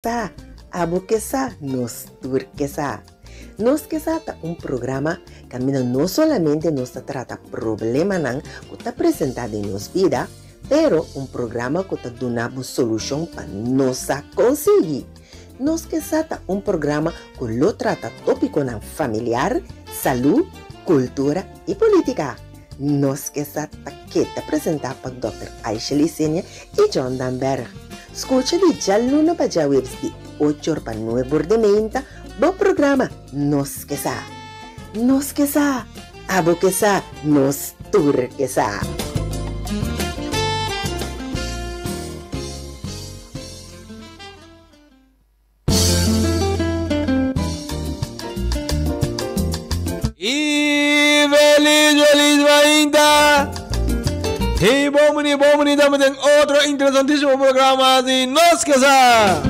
Sa, abo ke sa, nos tur ke sa. Nos ke sa ta un programa kaminda no solamente nos ta trata problemanan ku ta presentá den nos bida, pero un programa ku ta duna bo solushon pa nos sa konsigui. Nos ke sa ta un programa ku lo trata tópikonan familiar, salú, kultura i polítika. Nos ke sa ta ke ta presentá pa Dòkter Aisha Licenia i John Damberg. Skucha di djaluna pa djaweps di ocho or pa nuebe or di meinta bo programa Nos Ke Sa. Nos ke sa, abo ke sa, nos tur ke sa. Y feliz, feliz mainta. Y bon bini, bon bini tambe den otro interesantísimo programa di Nos Ke Sa.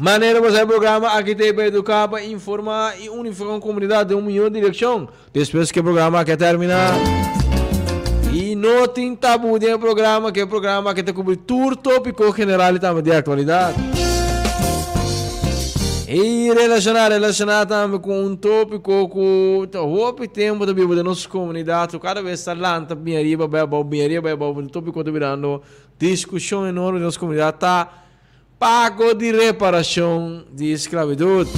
Manera bo sa e programa aki ta pa eduká, pa informá y unifiká un komunidat den un mihó direkshon. Despues ku e programa aki a terminá y no tin tabú den e programa, ku e programa aki ta kubri tur tópiko general y tambe di aktualidat. Y relashoná, relashoná tambe ku un tópiko ku ta hopi tempu ta biba den nos komunidat, ku kada bes ta lanta bin ariba bai abou, bin ariba bai abou, tópiko ta birando diskushon enorme den nos komunidat ta Pago di reparashon di sklabitut.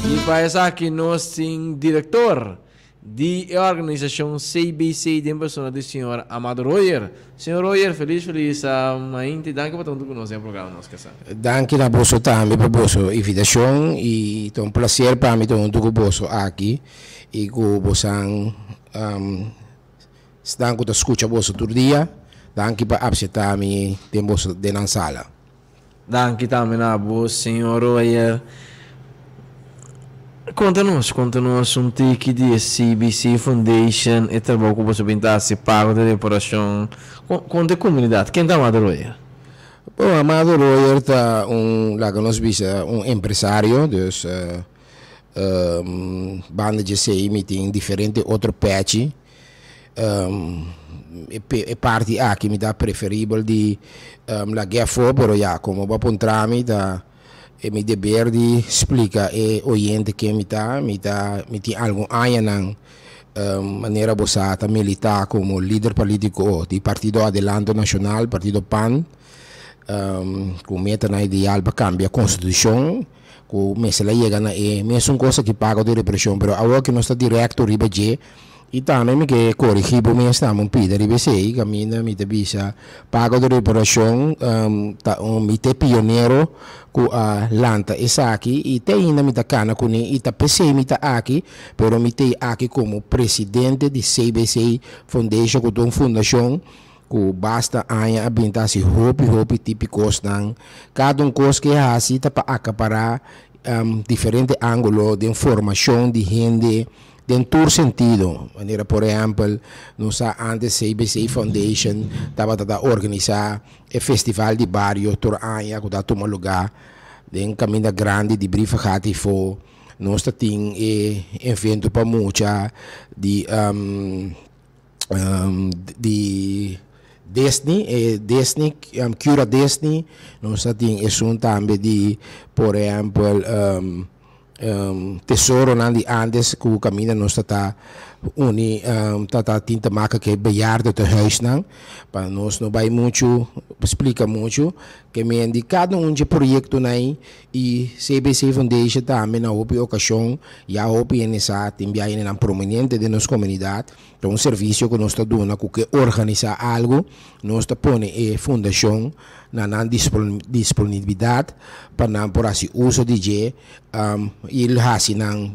I pa esaki nos tin direktor di e organisashon CBC den persona di señor Amado Royer. Señor Royer, felis felis mainta i danki pa ta huntu ku nos den e programa Nos Kasa. Danki na boso tambe pa boso invitashon i ta un plaser pa mi ta huntu ku boso aki i ku bosan Esnan ku ta skucha boso tur dia, danki pa apseptá mi den boso den nan sala. Danki tambe na bo, señor Royer. Konta nos, konta nos un tiki di e CBC Foundation, e trabou ku boso bin ta hasi, pago di reparashon. Konta e komunidat, ken ta Amado Royer? Bon, Amado Royer ta un, laga nos bisa, un empresario, dus banda dje esei mi tin diferente otro pèchi. E parti aki mi ta preferibel di lag'é afó, pero ya, komo bo a puntra mi ta e mi deber di splika e oyente ken mi ta. Mi ta mi tin algun añanan manera bo sa ta militá komo lider politiko di Partido Adelanto Nashonal, Partido pan, ku metanan ideal pa kambia konstitushon. Ku mester a yega na e mesun kos aki pago di represhon, pero awor ki nos ta direkto riba dje, i tambe mi ke korigí bo mes tambe un pida riba esei, kaminda mi ta bisa pago di reparashon ta un mi ta e pionero ku a lanta esaki i te ainda mi ta kana kuné i ta p'esei mi ta aki, pero mi ta aki komo presidente di CBC Foundation ku ta un fundashon Ku basta aña a bin ta hasi hopi hopi tipi kosnan. Kada un kos ku e hasi ta pa akapará diferente ángulo den formashon di hende den tur sentido. Manera por ehèmpel nos sa ántes CBC Foundation tabata ta organisá e festival di bario tur aña ku ta tuma lugá den kaminda grandi di Brievengat hifó. Nos ta tin e evento pa mucha di. Di Disney, e Disney, Cura Disney, nos ta tin esun tambe di por ehempel tesoronan di antes ku kaminda nos ta ta uni ta ta tin te maka ku e bejaardentehuisnan pa nos no bai muchu splika muchu ke men di kada un dje proyektonan ei i CBC Foundation tambe na hopi okashon ya hopi hende sa tin bia hendenan prominente den nos komunidat. Ta un servisio ku nos ta duna ku ke organisá algu, nos ta pone e fundashon na nan disponibilidat pa nan por hasi uso di dje i hasi nan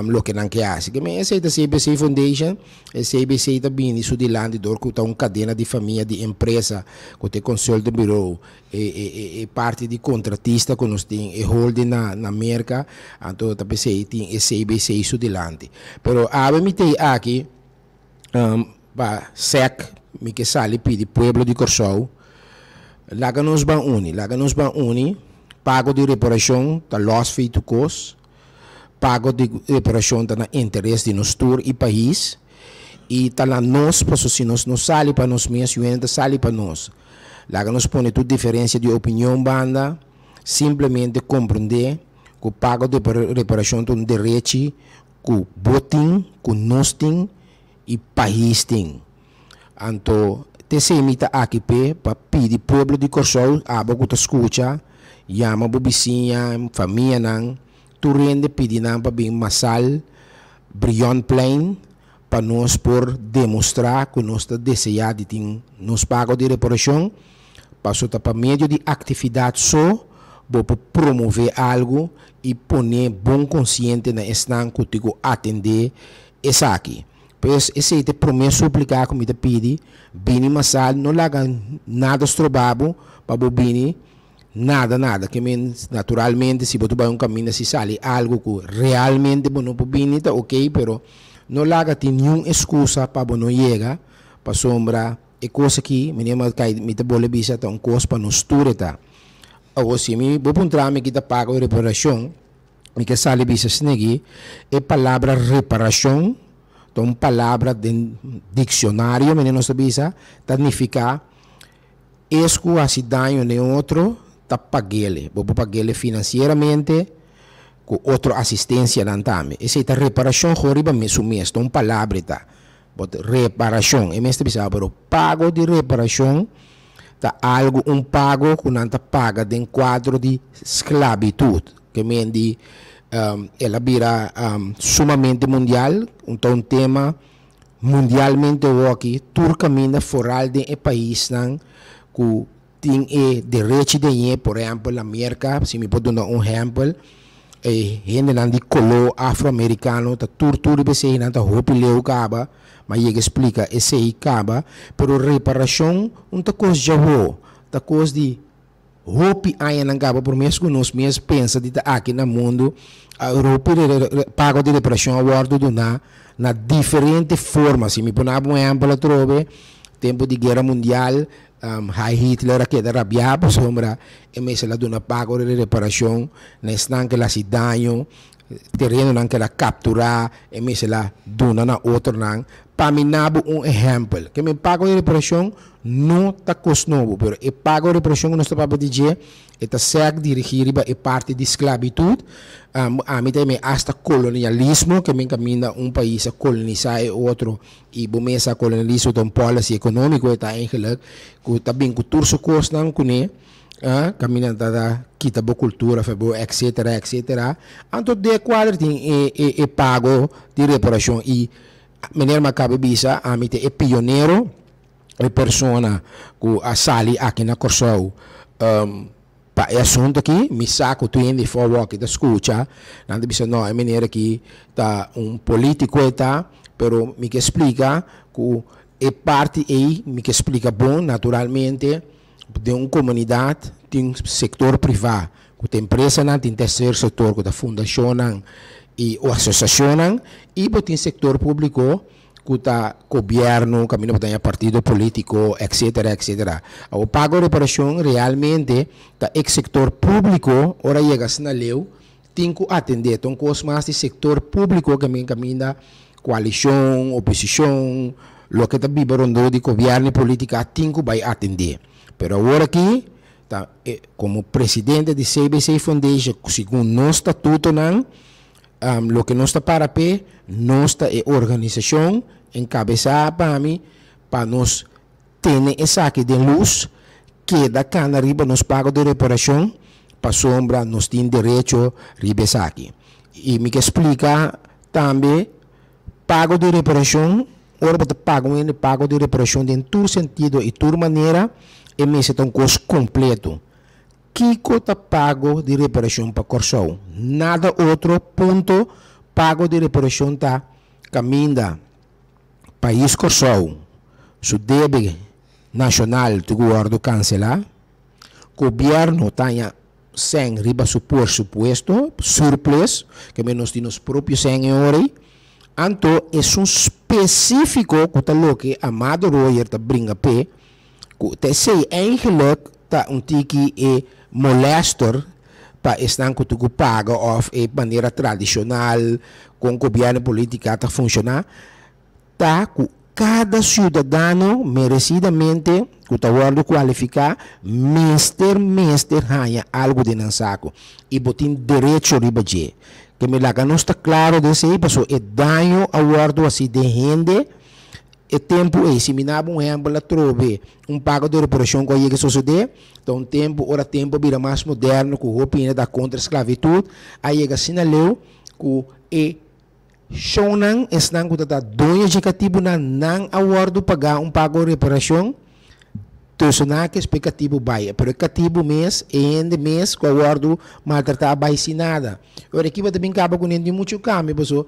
loke nan ke hasi. Ke men esei ta CBC Foundation, e CBC ta bini su dilanti dor ku ta un kadena di famia di empresa ku ta e consulting bureau, e parti di kontratista ku nos tin, e holding na Merka, anto ta p'esei tin e CBC su dilanti. Pero awe mi t'ei aki pa sèk mi ke sali pidi pueblo di Kòrsou, laga nos ban uni, laga nos ban uni, pago di reparashon ta lòs fei tur kos, pago di reparashon ta na interes di nos tur i pais, i ta na nos pasobra si nos no sali pa nos mes, yu hende ta sali pa nos. Laga nos pone tur diferensia di opinion banda, simplemente komprondé ku pago di reparashon ta un derechi ku bo tin, ku nos tin i pais tin. Anto t'esei mi ta aki p'e pa pidi pueblo di Kòrsou, abo ku ta skucha, yama bo bisiña, famianan, tur hende pidi nan pa bin masal Brionplein pa nos por demostrá ku nos ta deseá di tin nos pago di reparashon, paso ta pa medio di aktividat so bo por promové algu i pone bon konsiente na esnan ku tin ku atendé esaki. Pues esei ta e promé súplika ku mi ta pidi, bini masal, no laga nada stroba bo pa bo bini. Nada, nada. Ke men, naturalmente, si bo ta bai un kaminda si sali algu ku realmente bo no por bini ta okey, pero no laga tin niun eskusa pa bo no yega, pasobra e kos aki, meneer Markay, mi ta bole bisa ta un kos pa nos tur e ta. Awor, si mi, bo puntra mi ki ta pago e reparashon, mi ke sali bisa snegi, e palabra reparashon ta un palabra den diksionario, meneer nos ta bisa, ta nifiká Es ku hasi daño n'e otro ta pag'ele. Bo por pag'ele finansieramente ku otro asistensianan tambe. Esei ta reparashon ho riba su mes, ta un palabra e ta. Bo ta reparashon, e mes ta bisa pero pago di reparashon ta algu, un pago ku nan ta paga den kuadro di sklabitut. Ke men di el a bira sumamente mundial, ta un tema. Mundialmente awoki tur kaminda foral den e paisnan ku tin e derechi den e, por ehèmpel na Merka, si mi por duna un ehèmpel, e hendenan di koló afroamerikano ta tur tur riba esei, nan ta hopi leu kaba, mi a yega splika esei kaba, pero reparashon un ta kos djawo, ta kos di. Hopi añanan kaba promé ku nos mes pensa di ta aki na mundu, hopi pago di reparashon a wòrdu duná na diferente forma. Si mi pone abo un ehèmpel atrobe, tempu di Guera Mundial, Heil Hitler a keda rabiá pasobra e mester a duna pago di reparashon na esnan ku el a hasi daño, terenonan ku el a kapturá, e mester a duna na otronan. Pa mi nabo un ehèmpel, ke men pago di reparashon no ta kos nobo, pero e pago di reparashon ku nos ta papia di dje, e ta sèk dirigí riba e parti di sklabitut. Ami ta yam'é asta kolonialismo, ke men kaminda un pais a kolonisá e otro i bo mes sa kolonialismo ta un policy ekonómiko, e ta eigenlik ku ta bin ku tur su kosnan kuné. Kaminda ta ta kita bo kultura for bo etcetera etcetera. Anto den e kuadro tin e e e pago di reparashon i meneer Makabe bisa ami ta e pionero e persona ku a sali aki na Kòrsou pa e asuntu aki. Mi sa ku tur hende for wòk ta skucha nan ta bisa no e meneer aki ta un politiko e ta pero mi ke splika ku e parti ei mi ke splika bon naturalmente. Den un komunidat tin sektor privá ku ta empresanan, tin terser sektor ku ta fundashonnan i o asosiashonnan i bo tin sektor públiko ku ta gobièrnu kaminda bo ta haña partido polítiko etsetera etsetera. Awor pago reparashon realmente ta e sektor públiko ora yega asina leu tin ku atendé. Ta un kos mas di sektor públiko kaminda Koalishon, oposishon, loke ta biba rondó di gobièrnu i polítika tin ku bai atendé. Pero awor aki ta e komo presidente di CBC Foundation segun nos statutonan loke nos ta para p'e, nos ta e organisashon enkabesá pa mi pa nos Tene esaki den lus, keda kana riba nos pago di reparashon pasobra nos tin derecho riba esaki. I mi ke splika tambe pago di reparashon, ora bo ta paga un hende pago di reparashon den tur sentido i tur manera e mester ta un kos kompleto. Kiko ta pago di reparashon pa Kòrsou? Nada otro, punto, pago di reparashon ta kaminda. Pais Kòrsou su debe nashonal tin ku wòrdu kanselá. Gobièrnu ta haña sèn riba su porsupuesto, surplus, ke men nos tin nos propio sèn e ora ei. Anto esun spesífiko ku ta loke Amado Royer ta bringa p'e, ku ta esei eigenlik ta un tiki e molèster pa esnan ku tin ku paga òf e manera tradishonal kon gobièrnu i polítika ta funshoná, ta ku. Kada siudadano meresidamente ku ta wòrdu kualifiká mester mester haña algu den nan saku i bo tin derecho riba dje. Ke mi laga nos ta klaro den esei pasobra e daño a wòrdu hasi den hende e tempu ei. Si mi naba un ehèmpel atrobe un pago di reparashon ku a yega sosodé ta un tempu ora tempu a bira mas moderno ku hopi hende ta kontra sklavitud a yega asina leu ku e Shownan, esnan ku ta ta doño dje katibunan, nan a wòrdu pagá un pago reparashon, tussen nan a kes pa e katibu bai. Pero e katibu mes, e hende mes ku a wòrdu maltratá a bai sin nada. Ora aki bo ta bin kaba kuné tin muchu kambio, paso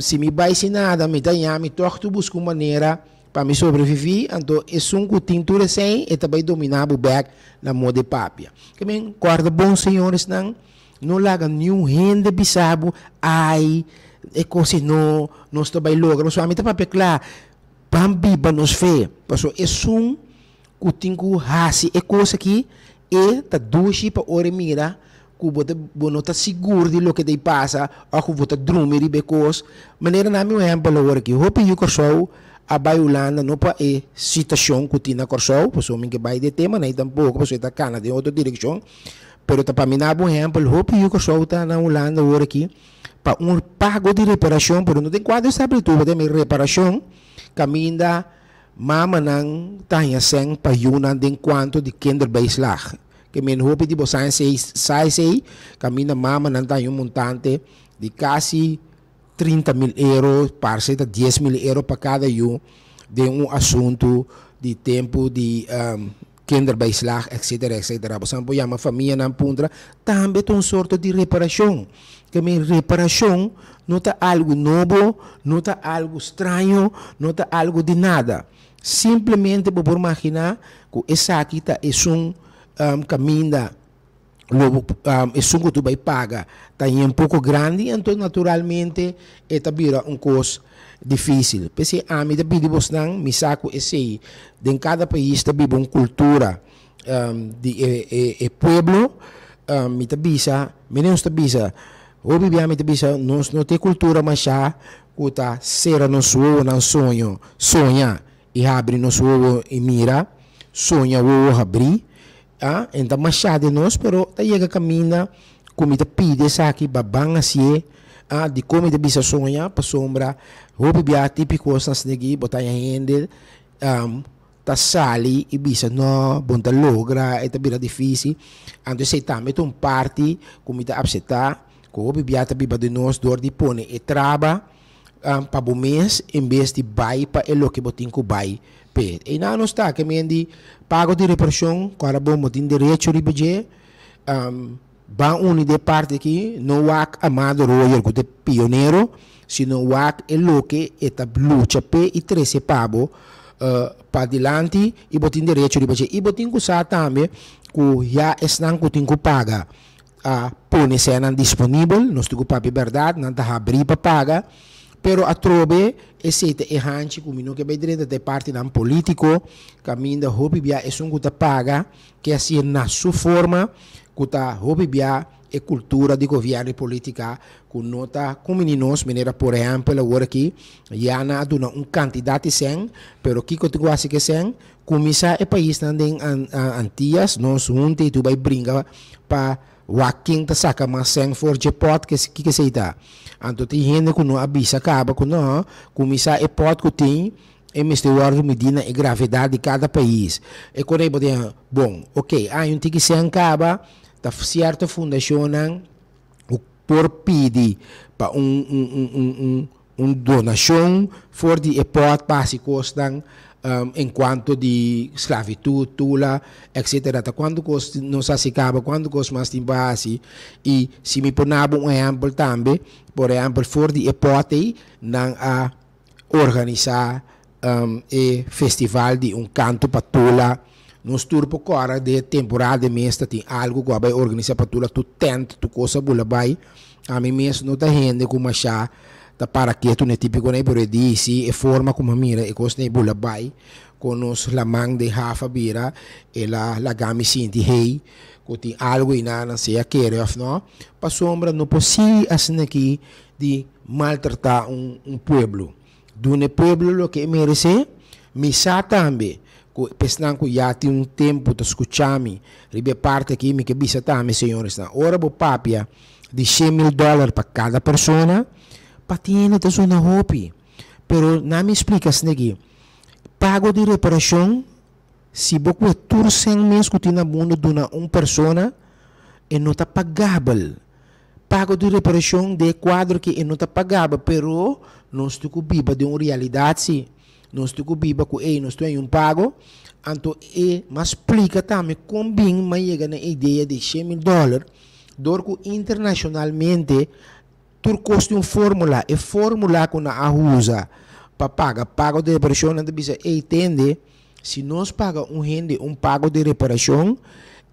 si mi bai sin nada mi ta ña mi tòg ta buska un manera pa mi sobreviví, anto esun ku tin tur esei e ta bai dominá bo bèk na moda e papia. Ke men kòrda bon señoresnan. No laga niun hende bisa bo, Ai, e kos ei no, nos ta bai logra. Pasobra ami ta papia kla, ban biba nos fe. Pasobra esun ku tin ku hasi e kos aki, e ta dushi pa ora e mira ku bo ta bo no ta sigur di loke ta pasa òf ku bo ta drumi riba e kos. Manera na mi un ehèmpel awor aki, hopi yu Kòrsou a bai Hulanda no pa e situashon ku tin na Kòrsou, pasobra mi ke bai di e tema nei tampoko, pasobra e ta kana den otro direkshon. Pero ta pa mi na bo ehempel, hopi yu Kòrsou ta na Hulanda awor aki pa un pago di reparashon, pero no den kuadro establituba, den mi reparashon kaminda mamanan ta haña sèn pa yunan den kuanto di kinderbijslag. Ke men hopi di bo sa esei, sa esei, kaminda mamanan ta haña un montante di kasi 30.000 euro, parse ta 10.000 euro pa kada yu den un asuntu di tempu di kinderbijslag, etcetera, etcetera. Bo sa por yama famianan puntra, tambe ta un sorto di reparashon. Ke men reparashon no ta algu nobo, no ta algu straño, no ta algu di nada. Simplemente bo por maginá ku esaki ta esun kaminda lo bo esun ku tu bai paga ta yen poko grandi, anto naturalmente e ta bira un kos difísil. P'esei ami ta pidi bosnan, mi sa ku esei den kada pais ta biba un kultura di e pueblo, mi ta bisa, mi nos ta bisa, hopi bia mi ta bisa nos no tin kultura masha ku ta sera nos wowonan soño, soña i habri nos wowo i mira, soña wowo habrí. A en ta mashá den nos, pero ta yega kaminda ku mi ta pidi esaki pa ban hasié. A dikon mi ta bisa soña? Pasobra hopi bia típiko esnan asina bo ta haña hende ta sali i bisa no, bo no ta logra, e ta bira difísil. Anto esei tambe ta un parti ku mi ta apseptá ku hopi bia ta biba den nos dor di pone e traba pa bo mes en bes di bai pa e loke bo tin ku bai p'e. Einan nos ta ke men di pago di reparashon ku ora bo tin derecho riba dje, ban uni den e parti aki, no wak Amado Royer ku ta e pionero, sino wak e loke e ta lucha p'e i trese pa bo padilanti i bo tin derecho riba dje. I bo tin ku sa tambe ku ya esnan ku tin ku paga a pone senan disponibel, nos tin ku papia bèrdat, nan ta habrí pa paga, pero atrobe esei ta e hanchi ku mi no ke bai drenta ta e partinan polítiko, kaminda hopi bia esun ku ta paga ke hasié na su forma, ku ta hopi bia e kultura di gobièrnu i polítika ku no ta kumini nos, manera por ehèmpel awor aki ya nan a duna un kantidat di sèn, pero kiko tin ku hasi ku e sèn? Kuminsá e paisnan den Antias, nos hunta i tur bai bringa pa wak ken ta saka mas sèn for dje pòt, kiko esei ta? Anto tin hende ku no a bisa kaba ku no, kuminsá e pòt ku tin e mester wòrdu midí na e gravedat di kada pais. E kore bo tin, bon, oke, ai un tiki sèn kaba, ta sierto fundashonnan ku por pidi pa un un un un un un donashon for di e pòt pa hasi kosnan en kuanto di sklavitut, tula, etsetera. Ta kuantu kos nos hasi kaba, kuantu kos mas tin pa hasi. I si mi por naba un ehèmpel tambe, por ehèmpel for di e pòt ei nan a organisá e festival di un kanto pa tula. Nos tur por kòrda den e temporada di mes ta tin algu ku a bai organisá pa tula tur tènt, tur kos a bula bai. Ami mes no ta hende ku mashá ta para ketu na e típiko nei, pero e di si e forma ku mi a mira e kos nei bula bai kon nos laman den haf a bira, el a laga mi sinti hey ku tin algu einan, sea kere òf no, pasobra no por sigui asin'aki di maltratá un pueblo. Duna e pueblo loke e meresé. Mi sa tambe ku esnan ku ya tin un tempu ta skucha mi riba e parti aki, mi ke bisa tambe, señoresnan, ora bo papia di 100.000 dòler pa kada persona, pa tin hende ta zona hopi. Pero na mi splika esaki, pago di reparashon, si bo kue tur sèn mes ku tin na mundu duna un persona, e no ta pagabel. Pago di reparashon den e kuadro ki e no ta pagabel, pero nos tin ku biba den un realidat si. Nos tin ku biba ku ey nos tin un pago. Anto e mas splika tambe kon bin m'a yega na e idea di 100.000 dòler, dor ku internashonalmente tur kos tin un formula. E formula ku nan a usa pa paga pago di reparashon, nan ta bisa ey tende, si nos paga un hende un pago di reparashon,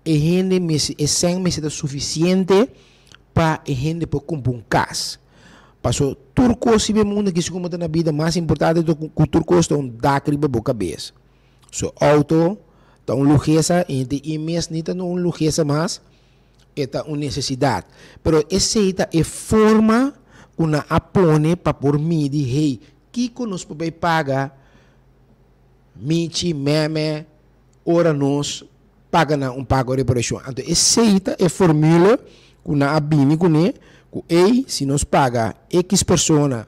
e hende mester, e sèn mester ta sufisiente pa e hende por kumpra un kas. Paso tur kos riba e mundu aki, si komo ta na bida, mas importante ku tur kos ta un dak riba bo kabes. So outo ta un lugesa i hende i mes ni ta un lugesa mas, e ta un nesesidat. Pero esei ta e forma ku nan a pone pa por midi, hey, kiko nos por bai paga Michi, Meme, ora nos paga nan un pago reparashon. Anto esei ta e formula ku nan a bini kuné, ku ei si nos paga ekis persona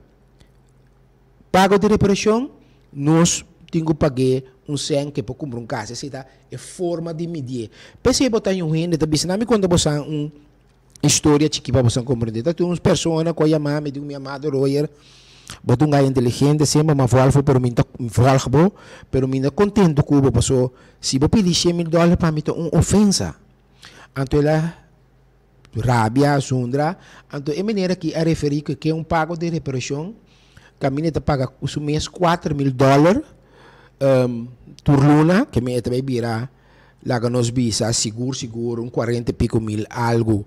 pago di reparashon, nos tin ku pag'é un sèn ke por kumpra un kas. Esei ta e forma di midié. P'esei bo ta un hende ta bisa, nan mi konta boso un historia chikí pa boso komprendé. Ta tin un persona ku a yama mi, di ku mi amado Roger, bo ta un gay inteligente, semper mi a vòlg bo, pero mi no ta vòlg bo, pero mi no kontentu ku bo, paso si bo pidi 100.000 dòler pa mi ta un ofensa. Anto el a rabia, zundra, anto e manera aki a referí ku e ke un pago di reparashon, kaminda e ta paga su mes 4000 dòler tur luna, ke mi e ta bai bira laga nos bisa sigur sigur un cuarenta y pico mil algo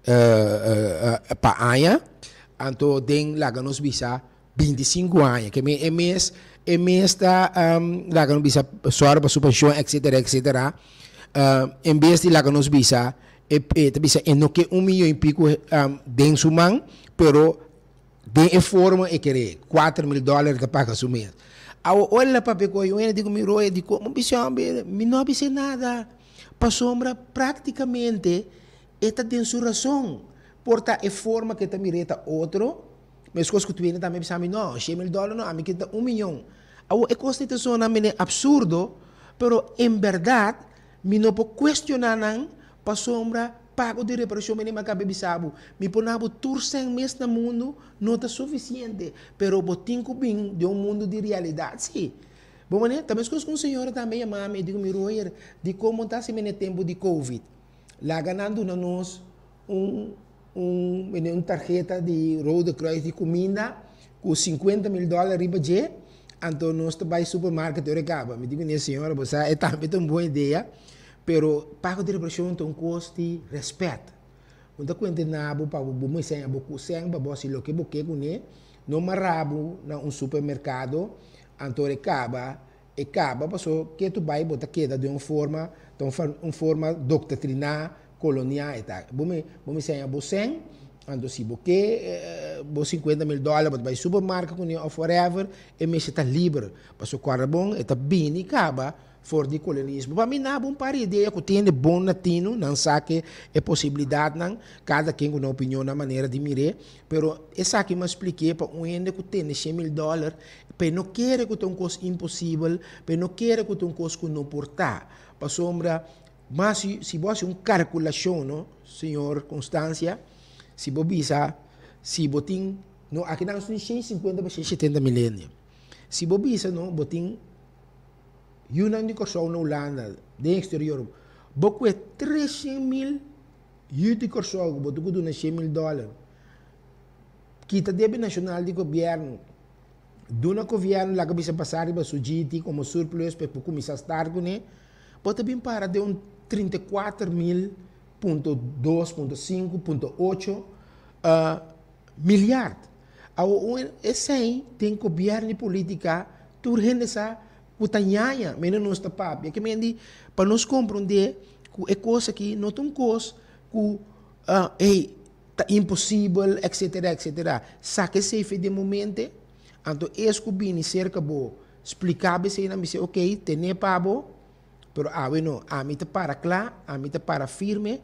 pa aña, anto den laga nos bisa 25 aña, ke mi e mes e mes ta laga nos bisa sòru pa su penshon etcetera etcetera, en bes di laga nos bisa e ta bisa e no ke un miyon y pico den su man, pero den e forma e kere 4000 dòler ta paga su mes. Awo ora el a papia ku e di ku mi Roy di ku mi bisa homber mi no a bisa nada pasobra praktikamente e ta den su rason por ta e forma ku e ta mira e ta otro meskos ku tu tambe bisa mi no 100.000 dòler no ami ke ta un miyon. Awo e kos ta sona mene absurdo pero en bèrdat mi no por kuestioná nan pasobra pago di reparashon mene mi a kaba bisa bo mi por na bo tur sèn mes na mundu no ta sufisiente pero bo tin ku bin den un mundu di realidat si. Bo manera ta meskos ku un señora tambe yama mi e di ku mi Roger dikon bo ta hasi mene tempu di covid laga nan duna nos un un mene un tarheta di Rode Kruis di kuminda ku 50.000 dòler riba dje anto nos ta bai supermarket ora e kaba. Mi di ku ne señora bo sa e tambe ta un bon idea pero pago di reparashon ta un kos di rèspèt. Bo ta kuenta na bo pa bo mester bo ku sèn pa bo hasi loke bo ke kuné, no mara bo na un supermerkado anto ora e kaba e kaba paso ke tu bai bo ta keda den un forma ta un forma doktatriná kolonial e ta. Bo bo mester bo sèn anto si bo ke bo 50.000 dòler bo ta bai supermarket kuné òf whatever e mester ta liber paso kòrda bon e ta bini kaba for di kolonialismo. Pa mi nan un par di idea ku tende bon na tinu, nan sa ke e posibilidatnan, kada ken ku nan opinion, nan manera di mir'é, pero esaki mi a splik'é pa un hende ku tende 100.000 dòler, pa e no kere ku ta un kos imposibel, pa e no kere ku ta un kos ku no por ta. Pasobra mas si si bo hasi un kalkulashon no, señor Constancia, si bo bisa si bo tin, no aki nan tin 150 pa 170 mil hende, si bo bisa no bo tin yunan di Kòrsou na Hulanda, den eksterior, bo kue 300.000 yu di Kòrsou ku bo tin ku duna 100.000 dòler, kita debe nashonal di gobièrnu, duna gobièrnu laga bisa pasa riba su GT komo surplus pa e por kuminsá start kuné, bo ta bin para den un 34 mil punto dos punto sinku punto ocho milyard. Awor esei den gobièrnu i polítika tur hende sa ku ta ñaña, mene nos ta papia. Ke men di pa nos komprondé ku e kos aki no ta un kos ku hey ta imposibel etcetera etcetera. Saka esei fe den momente. Anto es ku bini serka bo splika bo esei nan bisa ok tene pa bo pero awe no ami ta para kla ami ta para firme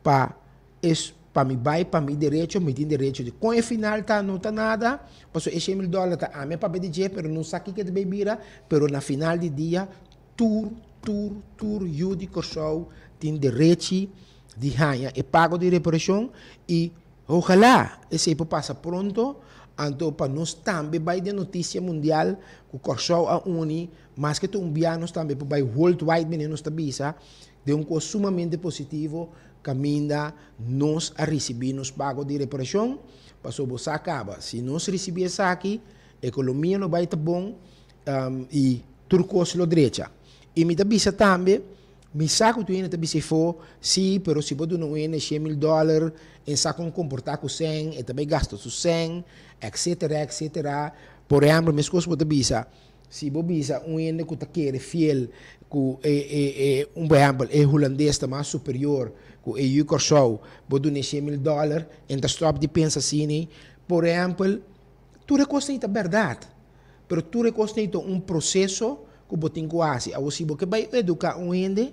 pa es pa mi bai pa mi derecho mi tin derecho di kon e final ta no ta nada pasobra e shen mil dòler ta ami a papia di dje pero no sa kiko ta bai bira pero na final di dia tur tur tur yu di Kòrsou tin derechi di haña e pago di reparashon i Ojalá esei por pasa pronto, anto pa nos tambe bai den notisia mundial ku Kòrsou a uni, maske ta un bia nos tambe por bai worldwide mene nos ta bisa, den un kos sumamente positivo kaminda nos a risibí nos pago di reparashon, pasobra bo sa kaba si nos risibí esaki ekolomia lo bai ta bon i tur kos lo drecha. I mi ta bisa tambe. Mi sa ku tu hende ta bisa efo, si, pero si bo duna un hende shen mil dòler, en sa kon komportá ku sèn, e ta bai gasta su sèn, etcetera, etcetera. Por ehèmpel, meskos bo ta bisa, si bo bisa un hende ku ta kere fiel ku e, e, e, un por ehèmpel, e hulandes ta mas superior ku e yu Kòrsou, bo dun'é shen mil dòler, en ta stòp di pensa asina. Por ehèmpel, tur e kosnan ei ta bèrdat. Pero tur e kosnan ei ta un proseso ku bo tin ku hasi. Awor si bo ke bai eduká un hende,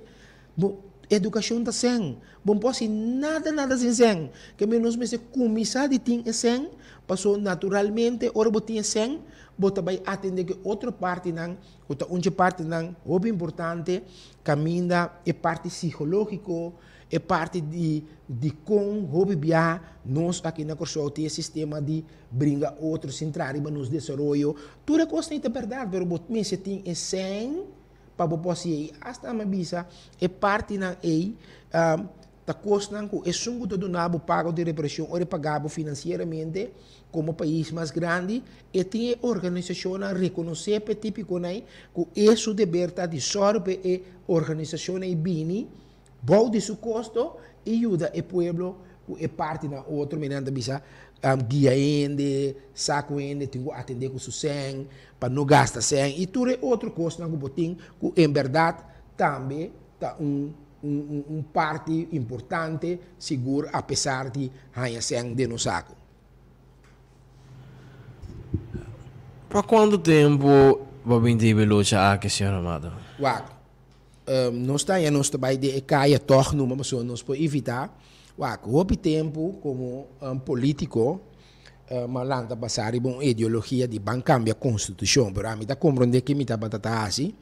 bo edukashon ta sèn. Bo no por hasi nada nada sin sèn. Ke men nos mester kuminsá di tin e sèn, pasobra naturalmente ora bo tin e sèn, bo ta bai atendé ku e otro partinan ku ta un dje partinan hopi importante kaminda e parti sikológiko, E parti di dikon hopi biaha nos aki na Kòrsou tin e sistema di bringa otro sin traha riba nos desaroyo. Tur e kosnan ei ta bèrdat, pero bo mester tin e sèn pa bo por hasi ei. Asta mi a bisa e partinan ei ta kosnan ku esun ku ta duna bo pago di reparashon ora e paga bo finansieramente komo pais mas grandi, e tin e organisashonnan rekonosé pa e típikonan ei ku e su deber ta di sòru pa e organisashonnan ei bini Bou di su kosto i yuda e pueblo ku e parti nan otro mi nan ta bisa guia hende, sa ku hende tin ku atendé ku su sèn pa no gasta sèn i tur e otro kosnan ku bo tin ku en bèrdat tambe ta un un parti importante sigur apesar di haña sèn den nos saku. Pa kuantu tempu bo bin ta hiba e lucha aki, señor Amado? Wak, Nos ta haña nos ta bai den e kaya tòg numa pasobra nos por evitá. Wak, hopi tempu komo polítiko mi a lanta basá riba un ideologia di ban kambia konstitushon, pero ami ta komprondé ke mi tabata ta hasi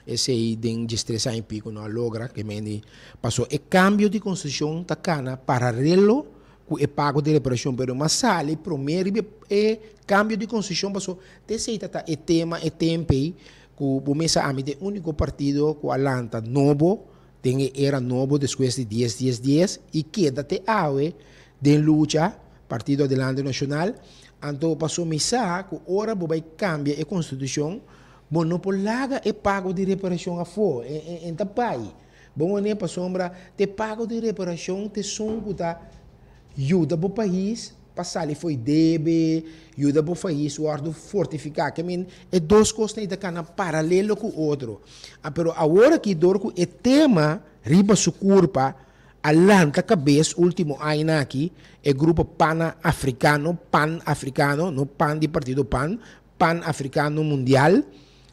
esei den diestres aña i piko no a logra ke mende pasobra e kambio di konstitushon ta kana paralelo ku e pago di reparashon, pero mi a sali promé riba e kambio di konstitushon pasobra ta esei ta ta e tema e tempu ei. Ku bo mesa ami ta e úniko partido ku a lanta nobo den e era nobo despues di dies dies dies i keda te awe den lucha, Partido Adelante Nashonal. Anto paso mi sa ku ora bo bai kambia e konstitushon bo no por laga e pago di reparashon afó, e ta bai. Bo wone pasobra te pago di reparashon ta esun ku ta yuda bo pais pa sali fo'i debe, yuda bo pais wòrdu fortifiká. Ke men e dos kosnan ei ta kana paralelo ku otro. A Pero awor aki dor ku e tema riba su kurpa a lanta kabes último añanan aki, e grupo Pana Afrikano, Pan Afrikano, no pan di partido pan, Pan Afrikano Mundial,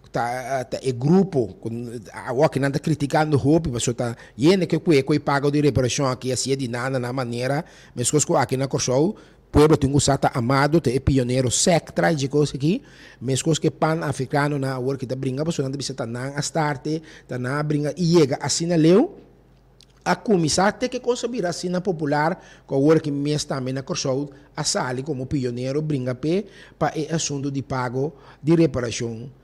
ta ta e grupo ku awor ki nan ta kritikando hopi pasobra ta yende ke kue ku e pago di reparashon aki a siña di nan na nan manera meskos ku aki na Kòrsou pueblo tin ku sa ta Amado ta e pionero sèk trai dje kos aki meskos ku e Pan Afrikanonan awor ki ta bringa pasobra nan ta bisa ta nan a starte ta nan a bringa i yega asina leu. A kuminsá te ke kos a bira asina popular ku awor ki mes tambe na Kòrsou a sali komo pionero bringa p'e pa e asuntu di pago di reparashon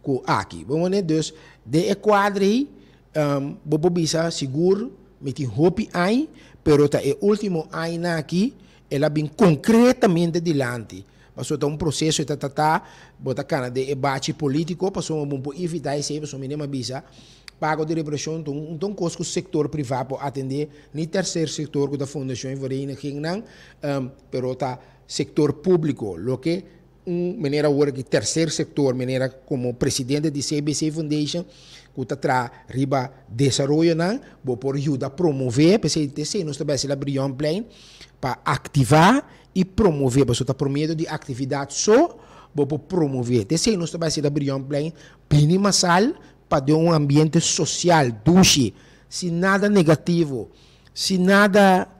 ku aki. Bo wene dus den e kuadra ei bo por bisa sigur mi tin hopi añ pero ta e último añanan aki el a bin konkretamente dilanti pasobra ta un proseso e ta tratá bo ta kana den e bachi polítiko pasobra bo por evitá esei pasobra mi a bisa Pago di reparashon ta un ta un kos ku sektor privá por atendé, ni terser sektor ku ta fundashon i verenigingnan, pero ta sektor públiko. Loke un manera awor aki terser sektor, manera komo presidente di CBC Foundation ku ta traha riba desaroyonan, bo por yuda promové, p'esei t'esei nos ta bai hasi la Brionplein pa aktivá i promové, pasobra ta por medio di aktividat so. bo por promové. Te esei nos ta bai hasi na Brionplein, bini masal pa den un ambiente sosial, dushi, sin nada negativo, sin nada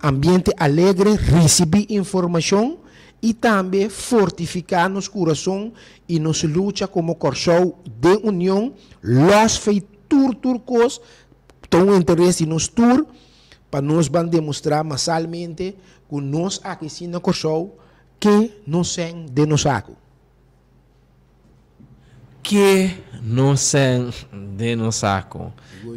ambiente alegre, risibí informashon i tambe fortifiká nos kurason i nos lucha komo Kòrsou den union, lòs fei tur tur kos, ta un interes di nos tur pa nos ban demostrá masalmente ku nos aki si na Kòrsou ke nos sèn den nos saku. Ke nos sèn den nos saku.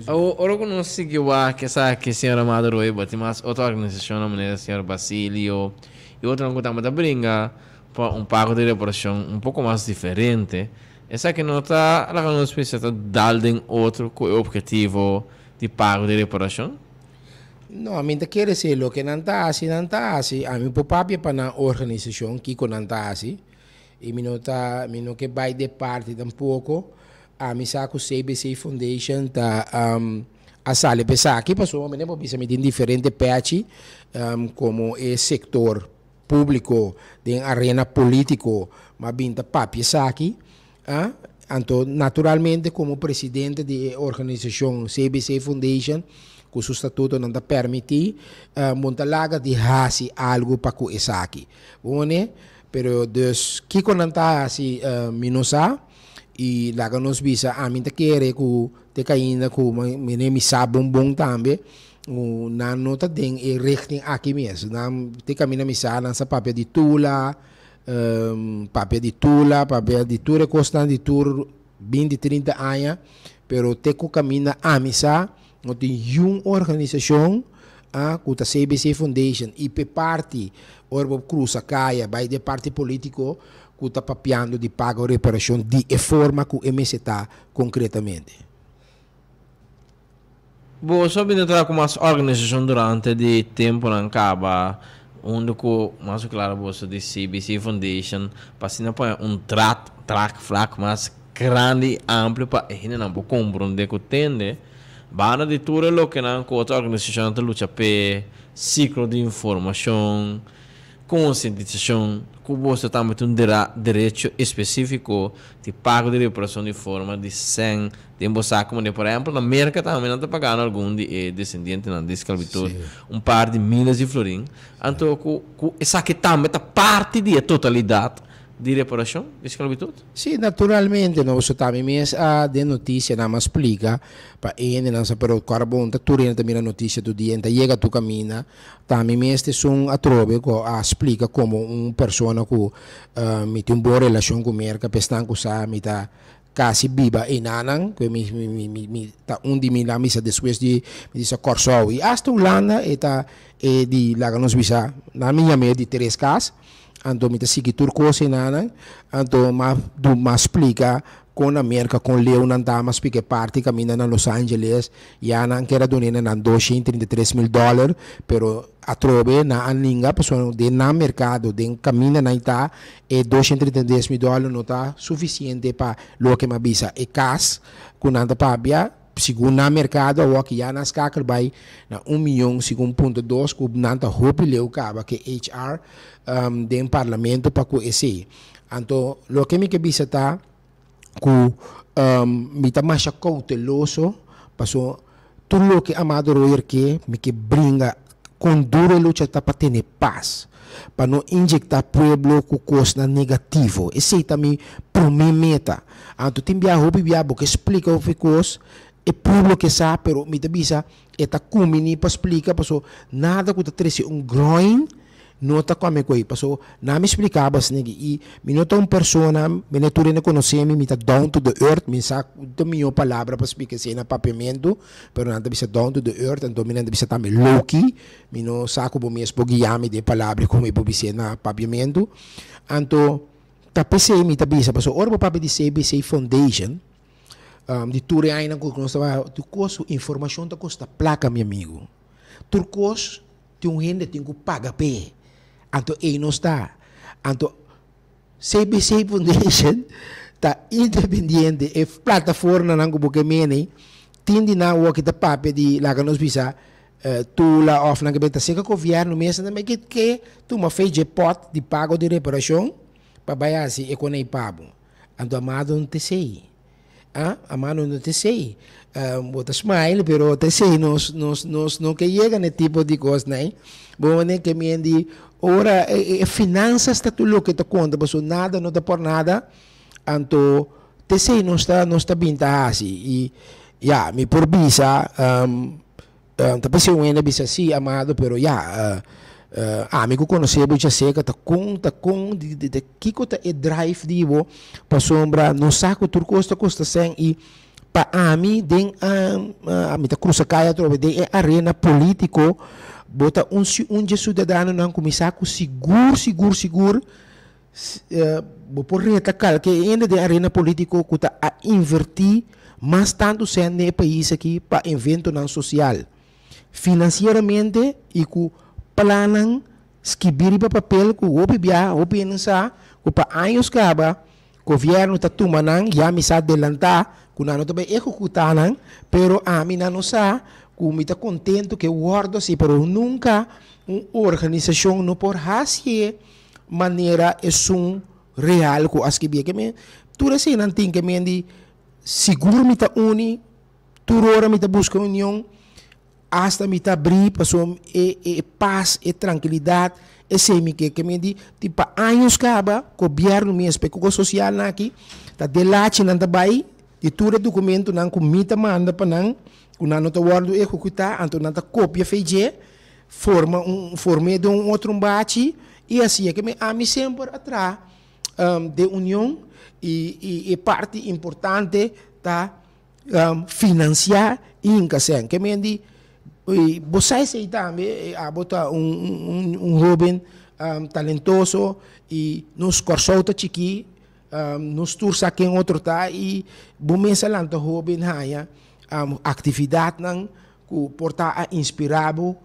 Awor, ora ku nos sigui wak esaki, señor Amado Roy, bo tin mas otro organisashonnan manera señor Basilio i otronan ku tambe ta bringa pa un pago di reparashon un poko mas diferente. Esaki no ta laga nos bisa ta dal den otro ku e obhetivo di pago di reparashon? No, mi ta kere si loke nan ta hasi, nan ta hasi. Ami por papia pa nan organisashon kiko nan ta hasi. I mi no ta, mi no ke bai de parti tampoko. Ami sa ku CBC Foundation ta a sali pa esaki pasobra mi no por bisa mi tin diferente pechi komo e sektor públiko den arena polítiko m'a bin ta papia esaki. Anto naturalmente komo presidente di e organisashon CBC Foundation ku su statutonan ta permití, bo ta laga di hasi algu pa ku esaki. Bo wone? Pero dus kiko nan ta hasi mi no sa y laga nos bisa ami ta kere ku te kainda ku mene mi sa bon bon tambe ku nan no ta den e richting aki mes. Nan te kaminda mi sa nan sa papia di tula, papia di tula, papia di tur e kosnan di tur binti trinta aña pero te ku kaminda ami sa no tin yun organisashon a ku ta CBC Foundation i p'e parti ora bo krusa kaya bai den parti politiko ku ta papiando di paga un reparashon di e forma ku e mester ta konkretamente. Boso a bini traha ku mas organisashon durante di tempunan kaba unda ku mas ku klaro boso di CBC Foundation pa asina pone un trat trak vlak mas grandi i amplio pa e hendenan por komprondé ku tende Banda di tur e lokenan ku otro organisashonnan ta lucha p'e, siklo di informashon, konsientisashon, ku boso tambe tin un derecho espesífiko di pago di reparashon di forma di sèn den bo saku. Manera por ehèmpel na Merka tambe nan ta pagando algun di e desendientenan di sklabitut un par di miles di florin. Anto ku esaki tambe ta parti di e totalidat di reparashon di sklabitut? Sí, naturalmente, no pasobra ta mi mes a den noticia nan a splica pa e hendenan sa pero cu ora bon ta tur hende ta mira noticia tur dia en ta yega tur caminda ta mi mes ta esun atrobe cu a splica como un persona cu mi tin un bon relacion cu Merca pa esnan cu sa mi ta casi biba enanan cu mi mi mi ta un di mi nan bisa despues di mi bisa Corsou y hasta Hulanda e ta e di laga nos bisa nan mi yam'e di tres cas. Anto mi ta sigui tur kos enanan. Anto m'a du m'a splika kon na Merka kon leu nan ta. M'a splika e parti kaminda na Los Angeles. Ya nan kier a dun'e na nan 233 mil dòler, pero atrobe nan a ninga pasobra den nan merkado, den kaminda nan ta, e 233 mil dòler no ta sufisiente pa loke m'a bisa e kas ku nan ta papia. Segun nan merkado awor ki ya nan skakel bai na un miyon segun punto dos ku nan ta hopi leu kaba ke HR den parlamento pa ku esei. Anto loke mi ke bisa ta ku mi ta masha kouteloso paso tur loke Amado Royer ke mi ke bringa kon duro e lucha ta pa tene pas, pa no inyecta pueblo cu cosnan negativo. Esey ta mi prome meta. Anto tin bia hopi bia bo ke splica hopi cos, e pueblo ke sa, pero mi ta bisa e ta cumini pa splica paso nada cu ta trece un groin no ta come cu ey. Paso na mi splica bo asina aki y mi no ta un persona, mi no tur hende conoce mi, mi ta down to the earth, mi sa cu ta miho palabra pa splica esey na papiamento. Pero nan ta bisa down to the earth, anto mi nan ta bisa tambe low key. Mi no sa ku bo mes por guia mi den palabra ku mi por bis'é na papiamentu. Anto ta p'esei mi ta bisa, pasobra ora bo papia di CBC Foundation, di tur e añanan ku nos tabata, tur kos ku informashon ta kosta plaka mi amigu. Tur kos tin un hende tin ku paga p'e. Anto ei nos ta. Anto CBC Foundation ta independiente, e plataformanan ku bo ke mene tin di nan awor ki ta papia di laga nos bisa Tula òf nan ke benta seka gobièrnu mes nan ke tuma fe dje pòt di pago di reparashon. pa bai hasi e konei pa bo. Anto amado no ta esei. Ah, amado no ta esei. Bo ta smile pero ta esei nos nos nos no ke yega na e tipo di kosnan ei. Bo mane ke mi di ora e finansas ta tur loke ta konta pasobra nada no ta por nada. Anto ta esei nos ta nos ta bin ta hasi i ya mi por bisa Ta p'esei un hende a bisa, Sí, amado, pero ya, ami ku konosé bo djaserka ta kon, ta kon, di kiko ta e drive di bo? Pasobra nos sa ku tur kos ta kosta sèn i pa ami den ami ta krusa kaya atrobe den e arena polítiko bo ta un un dje siudadanonan ku mi sa ku sigur, sigur, sigur bo por reta kalke hende den arena politico cu ta a inverti mas tanto cent den e pais aki pa eventonan social, financieramente y cu plannan skibi riba papel cu hopi bia hopi hende sa cu pa años caba gobierno ta tuma nan, ya mi sa adelanta cu nan no ta bay ehecuta nan, pero ami nan no sa cu mi ta contento cu e wordo asi, pero nunca un organisacion no por haci'e. Manera esun real ku a skibí. Ke men tur eseinan tin ke men di sigur mi ta uni, tur ora mi ta buska union, asta mi ta abrí pasobra e e pas, e trankilidat, esei mi ke. Ke men di tin pa años kaba gobièrnu mes pa e koko sosialnan aki ta delachi nan ta bai di tur e dokumentonan ku mi ta manda pa nan ku nan no ta wòrdu ehekutá anto nan ta kopia fe dje. Forma un form'é den un otro bachi i hasié ke mi ami semper a traha den union i i e parti importante ta finansiá i hinka sèn. Ke men di bo sa esei tambe abo ta un un hóben talentoso i nos Kòrsou ta chikí nos tur sa ken otro ta i bo mes a lanta hóben haña aktividatnan Ku por ta a inspirá bo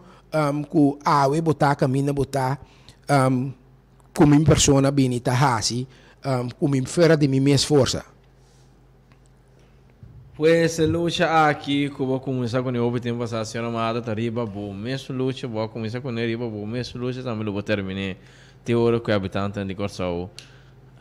ku awe bo ta kaminda bo ta ku mi persona bini ta hasi ku mi fuera di mi mes forsa. Pues e lucha aki ku bo a kuminsá kuné hopi tempu pasá, señor Amado, ta riba bo mesun lucha. Bo a kuminsá kuné riba bo mesun lucha, tambe lo bo terminé te ora ku e habitantenan di Kòrsou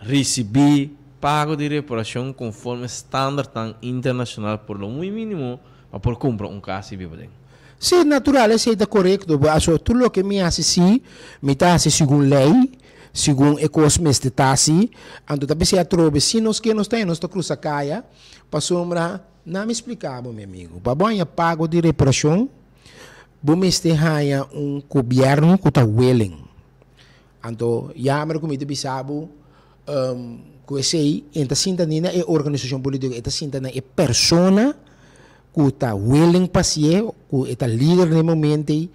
risibí pago di reparashon konforme standardnan internashonal por lo muy mínimo Pa por cumpra un cas y biba den. Sí, natural, esei ta corecto. Bo aso tur loke mi haci sí, mi ta haci segun ley, segun e cos mester ta haci. Anto ta p'esei atrobe, si nos ke nos ta nos ta cruza caya, pasobra na mi splica bo, mi amigo, pa bo haña pago di reparacion, bo mester haña un gobierno cu ta willing. Anto, jammer cu mi ta bisa bo, Cu esey e ta sinta ni na e organisacion politico, e ta sinta na e persona cu ta willing pa hacié, cu e ta lider na e momento ey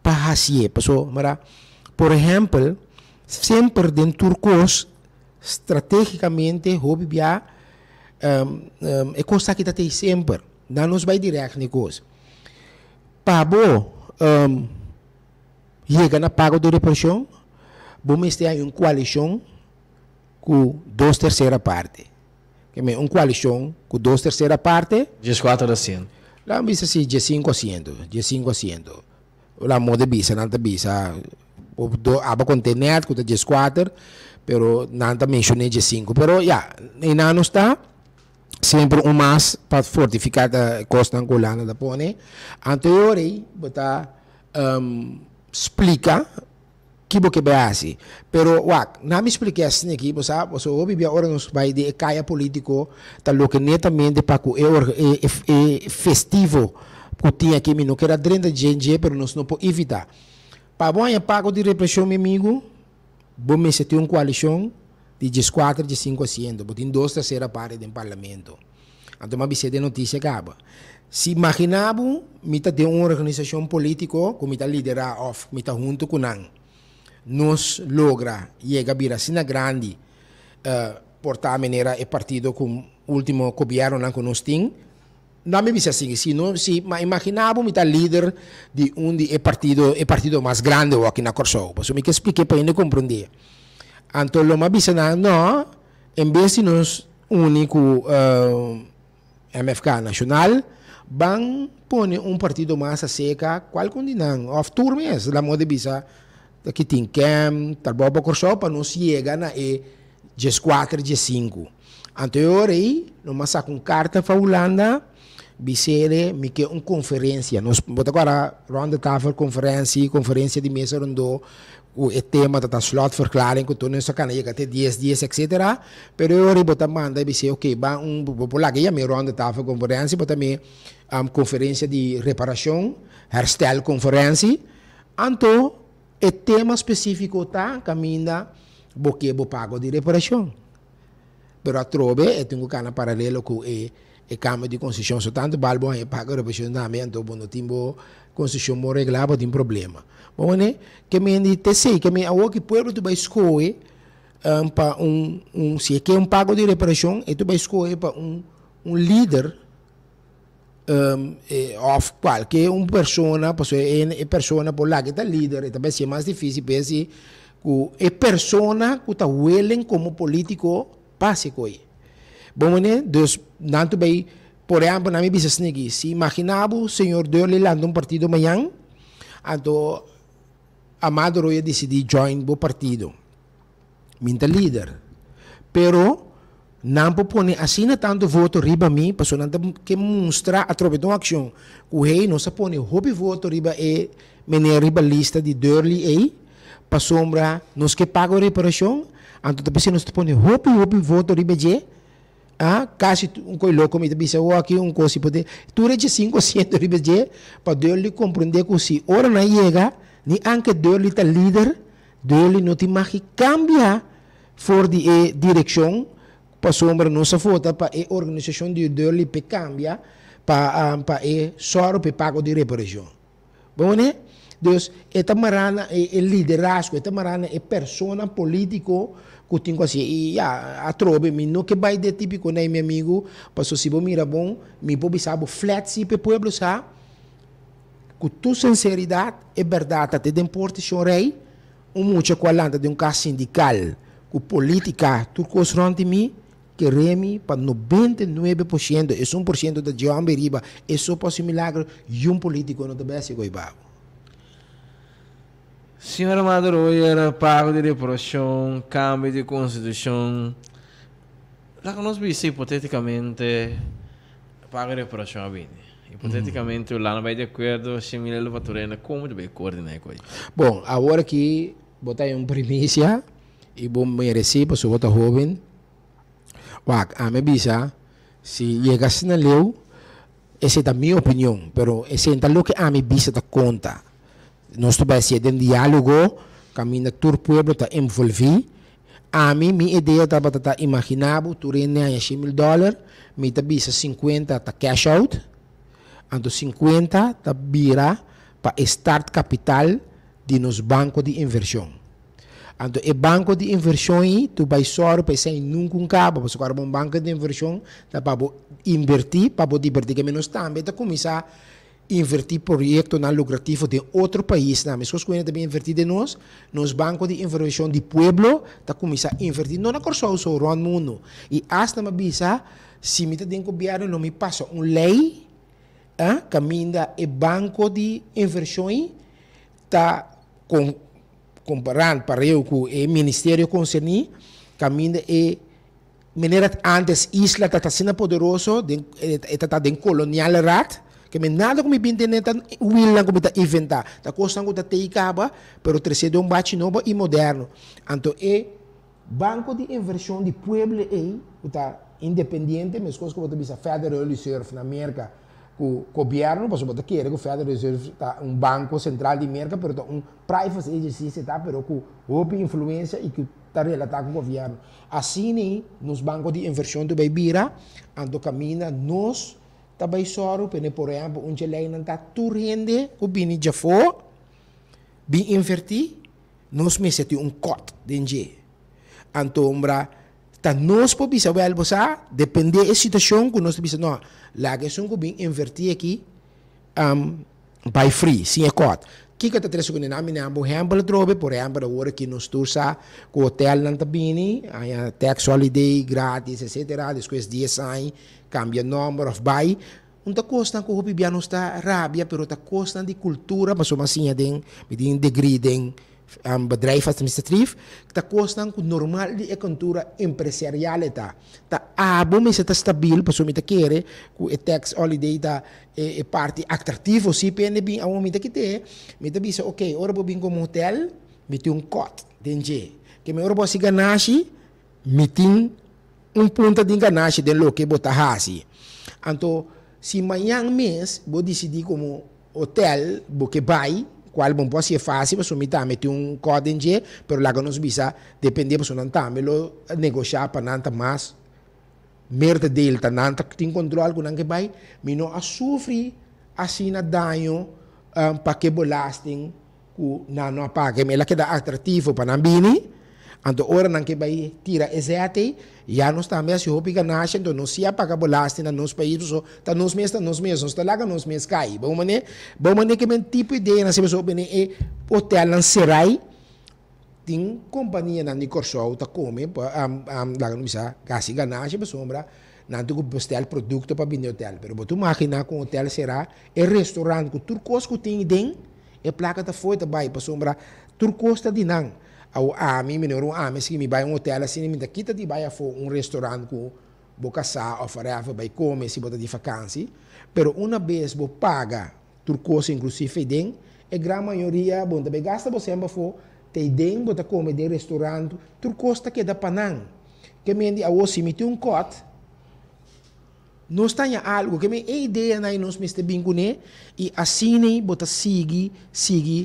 pa hacié. Pasobra, por ehempel, semper den tur cos, strategicamente hopi bia e cos aki ta tey semper. Nan nos bay direct na e cos. Pa bo yega na pago di reparashon, bo mester hay un koalishon ku dos tersera parte. Ke men un koalishon ku dos tersera parte. Dieskuater asiento. Laga mi bisa si diesinku asiento, diesinku asiento. La moda bisa, nan ta bisa, do aba konte nèt ku ta dieskuater, pero nan ta menshoné diesinku. Pero ya, einan nos ta. Semper un mas pa fortifiká ta kosnan ku Hulanda ta pone. Anto e ora ei bo ta splika ki bo ke bai hasi. Pero wak, na mi splika esaki aki, bo sa, pasobra hopi bia ora nos bai den e kaya politiko ta loke netamente pa ku e e festivo ku tin aki, mi no kier a drenta dje dje, pero nos no por evitá. Pa bo haña pago di represhon, mi amigu, bo mester tin un koalishon di dieskuater, diesinku asiento, bo tin dos tersera parti den parlamento. Anto mi a bis'é den notisia kaba. Si imaginá bo mi ta den un organisashon polítiko ku mi ta liderá òf mi ta huntu ku nan, nos logra yega bira asina grandi, por ta manera e partido ku último gobièrnunan ku nos tin, No mi bisa así, si no, si ma imagina bo mi ta lider di un di e partido, e partido mas grandi awor aki na Kòrsou. Pasobra mi ke splik'é pa hende komprondé. Anto lo mi a bisa nan, no, en bes di nos uni ku MFK Nashonal, ban pone un partido mas aserka kualkun di nan, òf tur mes, la moda di bisa, aki tin KEM, Trabou pa Kòrsou, pa nos yega na e. 14, 15. Anto e ora ei, nos a saka un karta pa Hulanda, bis'é mi ke un konferensia. Nos bo ta kòrda ronde tafel konferensi, konferensia di mesa rondó, ku e tema ta ta slotverklaring, ku tur nos a kana yega te dies dies etsetera. Pero e ora ei bo ta manda bis'é oke, ban un, bo por laga yam'é ronde tafel konferensi, bo ta mi konferensia di reparashon, herstelkonferensi. Anto e tema spesífiko ta kaminda bo ke bo pago di reparashon. Pero atrobe e tin ku kana paralelo ku e e kambio di konstitushon. So tantu bal bo haña pago reparashon tambe anto bo no tin bo konstitushon bon reglá bo tin problema. Bo wene ke men di te esei ke men awor ki pueblo ta bai skohe pa un un si e ke un pago di reparashon e ta bai skohe pa un un lider. Of kualke un persona, pasobra e persona por laga e ta lider, e ta bai ser mas dificil pa e hasi ku e persona ku ta willing komo politiko pa hasi koi. Bo mane? Dus nan ta bai, por ehempel nan mi bisa esaki, si imagina bo señor Durley lanta un partido mañan, anto Amado Roy a disidi join bo partido. Mi ta lider. Pero nan por pone asina tantu voto riba mi, pasobra nan ta ke mustra atrobe den un akshon ku hey nos a pone hopi voto riba e meneer riba lista di Durley ei, pasobra nos ke paga un reparashon, anto ta p'esei nos ta pone hopi hopi voto riba dje, a kasi un koi loko mi ta bisa awor aki un kos si por tur e dje sinku asiento riba dje pa Durley komprende ku si ora nan yega ni anke Durley ta lider. Doli no tin mag cambia for di e direccion pasobra nos a vota pa e organisacion di Doli p'e cambia pa pa e sòru p'e pago di reparacion. Bo wene? Dus e ta mará na e e liderazgo, e ta mará na e persona politico cu tin cu hacié. Y ya, atrobe mi no ke bay den tipico na e mi amigo, pasobra si bo mira bon, mi por bisa bo flat si p'e pueblo sa. Ku tur sinseridat, e bèrdat ta te den porta shon rei, un mucha ku a lanta den un kas sindikal, ku politika, tur kos rònt di mi, kere mi pa 99%, esun por siento ta dje hòmber riba, e so por hasi milagro, yun politiko no ta bai hasi ko'i babo. Señor Amado Royer, pago di reparashon, kambio di konstitushon, laga nos bisa hipotetikamente pago di reparashon a bini. Hipoteticamente Hulanda bai di acuerdo, shen mil euro pa tur hende, como ta bai coordina e coy? Bon, awor aki bo ta un primicia y bo mereci pasobra bo ta hoben. Wak, ami a bisa, si yega asina leu, esey ta mi opinion, pero esey ta loke ami bisa ta conta. Nos ta bai hacié den dialogo, caminda tur pueblo ta envolvi. Ami, mi idea tabata ta imagina bo tur hende haña 100 mil dòler, mi ta bisa 50 ta cash out, anto 50 ta bira pa e start capital di nos banco di inversion. Anto e banco di inversion ei tu bai sòru pa esei nunca un caba, pasobra ora bo un banco di inversion ta pa bo inverti, pa bo diberti, ke nos tambe ta cuminsa Invertí proyektonan lukrativo den otro paisnan. Meskos ku hende ta bin invertí den nos, nos Banko di Invershon di Pueblo ta kuminsá invertí no na Kòrsou so, rònt mundu. I asta mi a bisa, si mi ta den gobièrnu lo mi pasa un lei kaminda e Banko di Invershon ei ta kompará pareu ku e ministerio konserní kaminda e Manera antes isla ta asina poderoso den e ta ta den kolonial raad ke mi nada ku mi bin tene ta wilnan ku mi ta inventa ta kosnan ku ta tei kaba pero trese den un bachi nobo i moderno anto e banko di invershon di pueblo ei ku ta independiente meskos ku bo ta bisa Federal Reserve na Merka ku gobièrnu pasobra bo ta kere ku Federal Reserve ta un banko sentral di Merka pero ta un private agency si ta pero ku hopi influensia i ku ta relatá ku gobièrnu. Asina nos banko di invershon ta bai bira, anto kaminda nos ta bai sòru p'e por ehèmpel un dje leinan ta tur hende ku bini djafó bin invertí, nos mester tin un kòt den dje. Anto ombra ta nos por bisa wèl bo sa dependé e situashon ku nos ta bisa no laga esun ku bin invertí aki Bai free, sin e kòt. Kiko ta trese ku nan? Mi nan bo hèmpel atrobe, por ehèmpel awor aki nos tur sa ku hotelnan ta bini, haña tax holiday gratis etcetera, despues dies aña kambia nòmber òf bai. Un ta kosnan ku hopi bia nos ta rabia pero ta kosnan di kultura pasobra mi a siña den, mi tin degree den. Bedrijf administratief, ta kosnan ku normal di e kultura empresarial e ta. Ta abo mester ta stabil pasobra mi ta kere ku e tax holiday ta e parti atraktivo si pa hende bin. Awor mi ta kite, mi ta bisa ok, ora bo bin komo hotel mi tin un kòt den dje. Ke mi ora bo hasi ganashi mi tin un punta di ganashi den loke bo ta hasi. Anto si mañan mes bo disidí komo hotel bo ke bai, kual bo no por hasié fásil pasobra mi tambe tin un kòt den dje, pero laga nos bisa dependé pasobra nan tambe lo negoshá pa nan ta mas meerdedeel ta nan ta tin kontrol ku nan ke bai, mi no a sufri asina daño pa ke belasting ku nan no a paga. El a keda atraktivo pa nan bini, anto ora nan ke bai tira e zet ei, ya nos tambe hasi hopi ganashi, anto nos si a paga belasting na nos pais, pasobra ta nos mes ta nos mes, nos ta laga nos mes kai. Bo manera, bo manera ke men tipo ideanan asina, pasobra bini e hotelnan serai, tin kompanianan di Kòrsou ta kome pa laga nos bisa hasi ganashi pasobra nan tin ku bestel produkto pa bini hotel. Pero bo ta imaginá ku un hotel será, e restaurant ku tur kos ku tin den, E plaka ta fo'i ta bai pasobra tur kos ta di nan. Awo ami, mi no era un ami si mi bai un hotel asina mi ta kita di bai afo un restaurant ku bo kasá òf whatever bai kome si bo ta di fakansi. Pero una bes bo paga tur kos inklusive den, e gran mayoria bo no ta bai gasta bo sèn pafó, ta ei den bo ta kome den restaurant, tur kos ta keda pa nan. Ke men di awo si mi tin un kòt. Nos ta haña algu, ke men e ideanan ei nos mester bin kuné i asina ei bo ta sigui sigui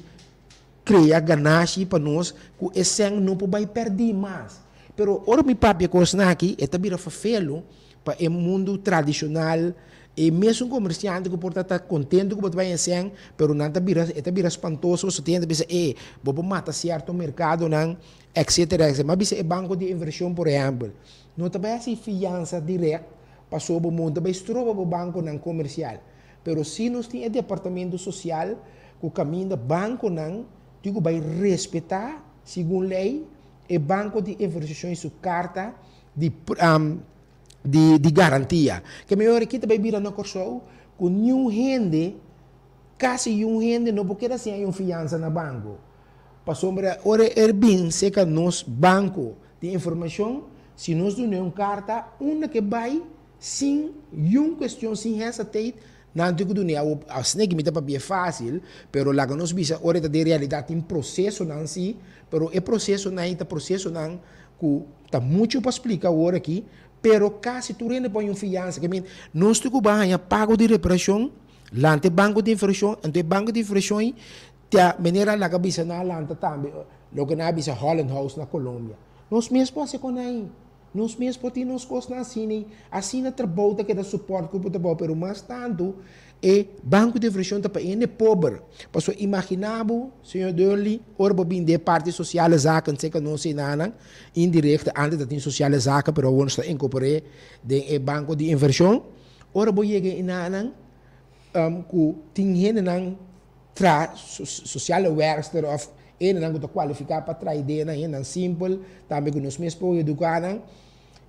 krea ganashi pa nos ku e sèn no por bai pèrdí mas. Pero ora mi papia kosnan aki e ta bira fafelu pa e mundu tradishonal, e mesun komersiante ku por ta ta kontentu ku bo ta bai haña sèn, pero nan ta bira e ta bira spantoso pasobra tin hende ta bisa e bo por mata sierto merkadonan etcetera etcetera. Mi a bisa e banko di invershon por ehèmpel. No ta bai hasi fiansa direct paso bo mon ta bai stroba bo banconan comercial. Pero si nos tin e departamento social cu caminda banconan tin cu bai respeta segun ley e banco di inversacion y su carta di di garantia. Ke mehor aki ta bai bira na Corsou cu niun hende, casi niun hende no por keda sin hay un fiansa na banco. Pasobra ora e bin cerca nos banco Di informashon, si nos dun'é un karta, unda ke bai sin yun kuestion, sin hesitate, nan tin ku dun'é. Awor, asina ki mi ta papia fásil, pero laga nos bisa ora e ta den realidat tin prosesonan sí, pero e prosesonan ei ta prosesonan ku ta muchu pa splika awor aki, pero kasi tur hende por haña un fiansa. Ke men, nos tin ku bai haña pago di reparashon, lanta e banko di invershon, anto e banko di invershon ei Ta manera laga bisa nan a lanta tambe loke nan a bisa Holland House na Colombia. Nos mes por hasi con nan. Nos mes por tin nos cosnan asina ei. Asina trabou ta keda support grupo trabou pero mas tanto e banco di inversion ta pa hende pober. Pasobra imagina bo señor Durley ora bo bin den e parti sociale zaken seca nos enanan indirecte antes ta tin sociale zaken pero awor nos ta incorpore den e banco di inversion. Ora bo yega enanan cu tin hendenan Tra sociale werkster of hendenan ku ta kualifiká pa traha ideanan, hendenan simpel, tambe ku nos mes por eduká nan,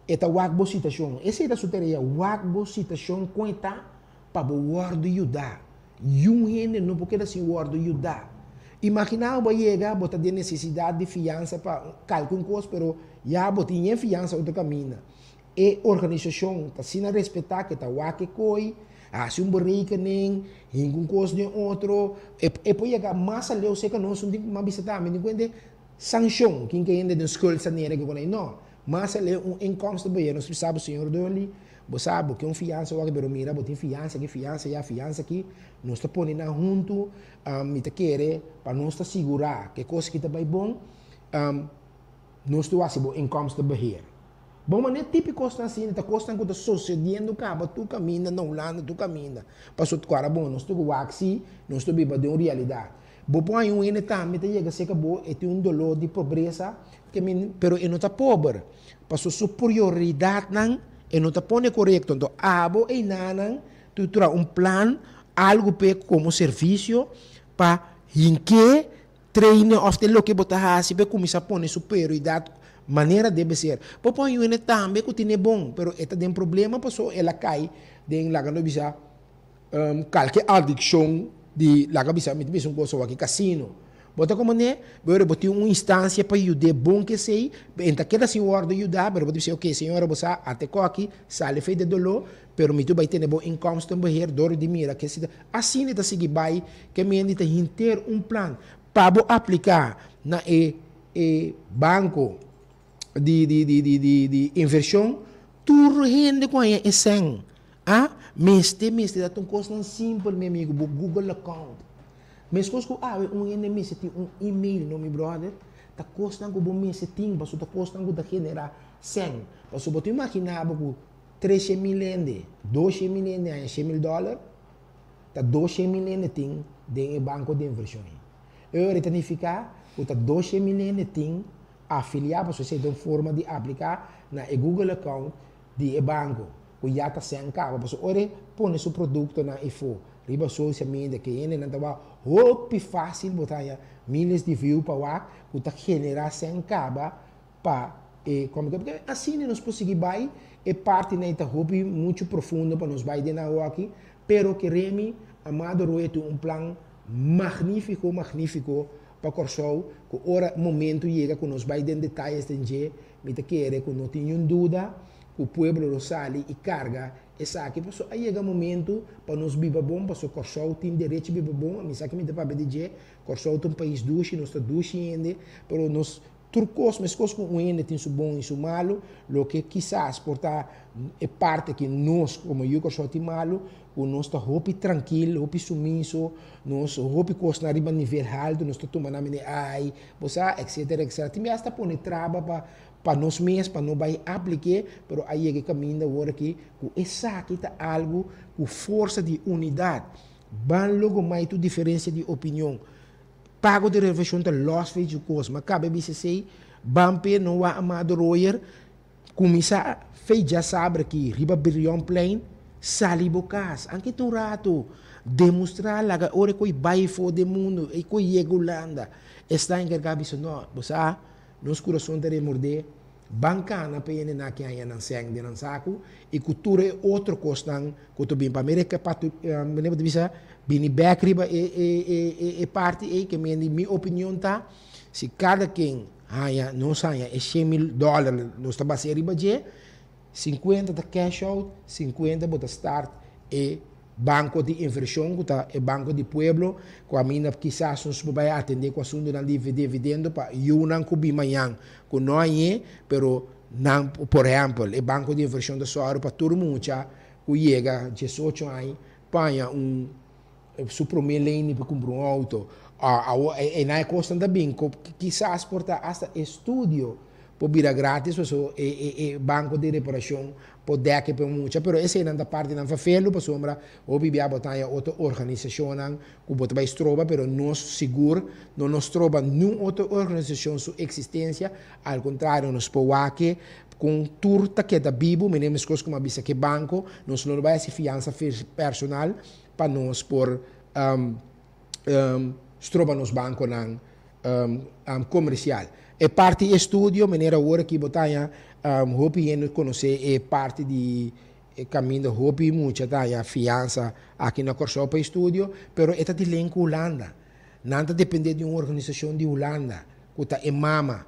e ta wak bo situashon. Esei ta su tarea, wak bo situashon kon e ta pa bo wòrdu yudá. Yun hende no por keda sin wòrdu yudá. Imaginá bo a yega, bo ta den nesesidat di fiansa pa kalkun kos, pero ya bo tin yen fiansa otro kaminda. E organisashon ta asina respetá ku e ta wak e koi, hasi un berekening, hinka un kos den otro. E e por yega mas aleu serka nos, un tin ku mas bisa tambe, tin kuenta sanshon, kin ke hende den skuldsanering ku konai. No, mas aleu un inkomstenbeheer. Nos bisa bo, señor Durley, bo sa bo ke un fiansa wak, pero mira bo tin fiansa aki, fiansa aya, fiansa aki. Nos ta pone nan huntu, mi ta kere pa nos ta sigurá ku e kos aki ta bai bon, nos ta hasi bo inkomstenbeheer. Bon manera típiko kosnan asina ta kosnan ku ta sosediendo kaba tur kaminda na Hulanda tur kaminda. Pasobra ku ora bon nos ta ku wak si nos ta biba den un realidat. Bo por haña un hende tambe ta yega serka bo e tin un doló di pobresa ke men pero e no ta pober pasobra su prioridatnan e no ta pone korekto. Anto abo einanan tin traha un plan algu p'e komo servisio pa hink'é Trainen of te loke bo ta hasi pa e kuminsá pone su prioridat manera debe ser. Bo por haña un hende tambe ku tene bon, pero e ta den problema paso el a kai den laga nos bisa kalke adikshon di laga bisa mi ta bisa un kos awor aki kasino. Bo ta komprendé? Pero bo tin un instansia pa yud'é bon ku esei, e ta keda sin wòrdu yudá, pero bo ta bisa, ok, señora bo sa ate koki, sali fei de doló, pero mi tur bai tene bo inkomstenbeheer dor di mira ke si ta. Asina e ta sigui bai, ke mende ta henter un plan pa bo apliká na e e banko di di di di di di invershon, tur hende ku haña e sèn a mester mester ta un kosnan simpel mi amigu, bo Google account. Meskos ku awe un hende mester tin un email no mi brother, ta kosnan ku bo mester tin pasobra ta kosnan ku ta generá sèn. Pasobra bo ta imaginá bo ku 300.000 hende, 200.000 hende haña 100.000 dòler, ta 200.000 hende tin den e banko di invershon ei. E ora ta nifiká ku ta 200.000 hende tin afiliá pasobra esei ta un forma di apliká na e Google account di e banko ku ya ta sèn kaba pasobra ora e pone su produktonan efo riba social media ke hendenan ta wak hopi fásil bo ta haña miles di view pa wak ku ta generá sèn kaba pa e kòmputa pasobra asina nos por sigui bai e partinan ei ta hopi muchu profundo pa nos bai den awoki pero kere mi Amado Roy tin un plan magnífiko magnífiko pa Kòrsou ku ora momento yega ku nos bai den detayes den dje mi ta kere ku no tin niun duda ku pueblo lo sali i karga esaki paso a yega momento pa nos biba bon paso Kòrsou tin derecho biba bon mi sa ki mi ta papia di dje Kòrsou ta un pais dushi nos ta dushi hende pero nos tur kos meskos ku un hende tin su bon i su malu loke kisas por ta e parti ki nos komo yu Kòrsou tin malu ku nos ta hopi trankil hopi sumiso nos hopi kosnan riba nivel haltu nos ta tuma nan mene ai bo sa etcetera etcetera tin biaha ta pone traba pa pa nos mes pa no bai aplik'é, pero a yega e kaminda awor aki ku esaki ta algu ku forsa di unidat. Ban logo mai tur diferensia di opinion. Pago di renovashon ta lòs for dje kos, ma kaba e bisa esei, ban p'e no wak Amado Royer kuminsá fei djasabra aki riba Brionplein, sali bo kas, anke ta un ratu, demostrá laga ora e koi bai for den mundu, e koi yega Hulanda, esnan enkargá bisa no, bo sa. Nos kurason ta remordé, ban kana pa hende na ki haña nan sèn den nan saku i ku tur e otro kosnan ku ta bin pa mi rekapatu, mi ta bisa bini bèk riba e e e e parti ei ke mi mi opinion ta si kada ken haña nos haña e 100.000 dòler nos ta bas'é riba dje 50 ta cash out 50 bo ta start e Banco di inversion cu ta e banco di pueblo cu aminda kisas nos por bay atende cu asuntonan di dividendo pa yunan cu bin mañan cu no añe pero nan por ehempel e banco di inversion ta sòru pa tur mucha cu yega 18 aña paña un su prome leni pa cumpra un auto awo e nan e cosnan ta bin cu kisas por ta hasta estudio por bira gratis pasobra e e banco di reparacion por dèk pa e mucha, pero eseinan ta partinan verfelu pasobra hopi bia bo ta haña otro organisashonnan ku bo ta bai stroba, pero nos sigur no nos stroba niun otro organisashon su eksistensia, al kontrario nos por wak kon tur ta keda bibu, mene meskos ku mi a bisa ku e banko, nos no lo bai hasi fiansa personal pa nos por stroba nos bankonan komersial. E parti estudio, manera awor aki bo ta haña hopi hende konosé e parti di e kaminda hopi mucha ta haña fiansa aki na Kòrsou pa estudio, pero e ta di len ku Hulanda. Nan ta dependé di un organisashon di Hulanda ku ta e mama.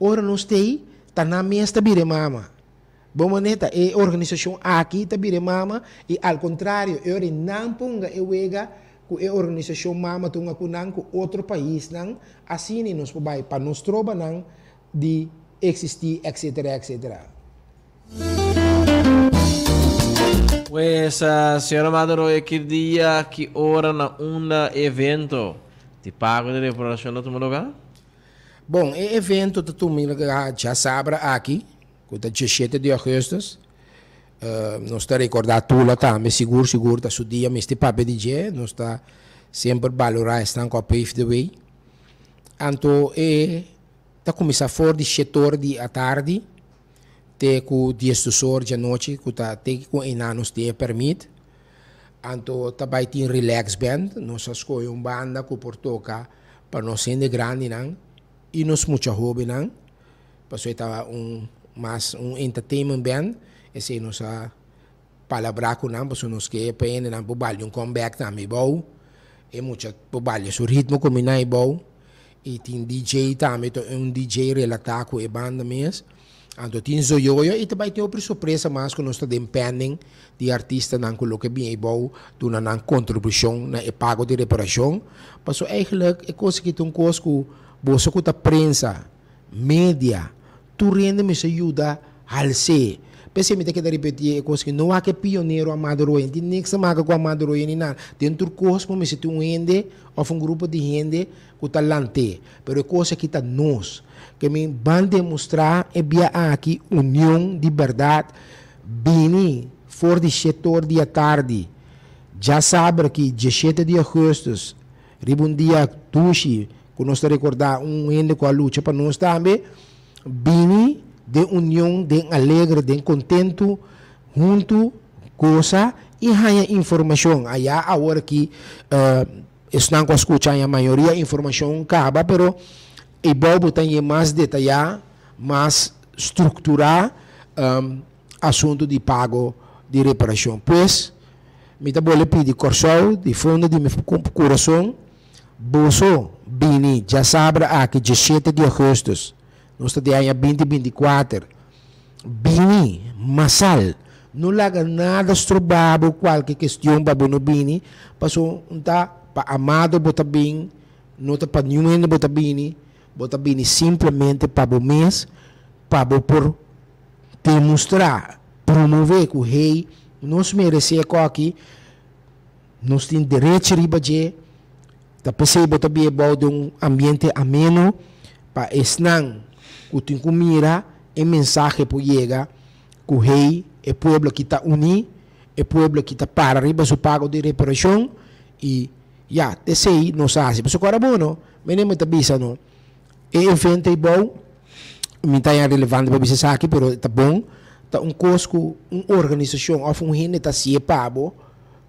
Ora nos ta ei, ta nan mes ta bira e mama. Bon manera ta e organisashon aki ta bira e mama i al kontrario e ora nan ponga e wega ku e organisashon mama tunga ku nan ku otro paisnan asina i nos por bai pa nos trobanan di eksistí etcetera etcetera. Pues, señor Amado Roy, ki dia, ki ora, na unda e evento di pago di reparacion ta tuma lugar? Bon, e evento ta tuma lugar djasabra aki, ku ta 17 di augustus. Nos ta rekordá Tula tambe, sigur sigur ta su dia mester papia di dje, nos ta semper balorá esnan ku a pave the way. Anto e ta kuminsá for di shete or di atardi te ku 12 or di anochi ku ta te ku einan nos tin e pèrmit. Anto ta bai tin relax band, nos a skohe un banda ku por toka pa nos hende grandinan i nos mucha hóbennan. Pasobra e ta un mas un entertainment band, esei nos a palabrá ku nan pasobra nos ke pa hendenan por balia un comeback tambe bou, e mucha por balia su ritmo ku mi nan ei bou. I tin DJ tambe, ta un DJ relatá ku e banda mes. Anto tin Zoyoyo i ta bai tin otro sorpresa mas ku nos ta den pending di artistanan ku loke bin eibou duna nan kontribushon na e pago di reparashon. Paso eigenlijk e kos aki ta un kos ku boso ku ta prensa, media, tur hende mester yuda hals'é. P'esei mi ta keda ripetí e kos aki, no wak e pionero Amado Royen, tin niks ta maka ku Amado Royen ni nada. Den tur kos bo mester tin un hende òf un grupo di hende ku ta lant'é, pero e kos aki ta nos. Ke mi ban demostrá e bia aki union di bèrdat bini for di shetor di atardi djasabra ki dieshete di augustus riba un dia dushi ku nos ta rekordá un hende ku a lucha pa nos tambe bini den union den alegre den kontentu huntu gosa i haña informashon aya awor aki Esnan ku a skucha haña mayoria informashon kaba, pero e bou bo ta hañ'é mas detayá, mas strukturá asuntu di pago di reparashon. Pues, mi ta bole pidi Kòrsou di fondo di mi kurason, boso bini djasabra aki dieshete di ougùstùs, nos ta di aña binti binti kuater, Bini masal, no laga nada stroba bo kualke kestion pa bo no bini, paso un ta pa Amado bo ta bin, no ta pa niun hende bo ta bini, bo ta bini simplemente pa bo mes, pa bo por demostrá, promové ku hey, nos meresé koki, nos tin derecho riba dje, Ta p'esei bo ta bia bou den un ambiente ameno pa esnan ku tin ku mira e mensahe por yega ku hey e pueblo aki ta uní, e pueblo aki ta para riba su pago di reparashon i ya t'esei nos a hasi. Pasobra ku ora bo no, mene mi ta bisa no, e evento ei bou mi ta haña relevante pa bisa esaki pero ta bon, ta un kos ku un organisashon òf un hende ta hasié pa bo.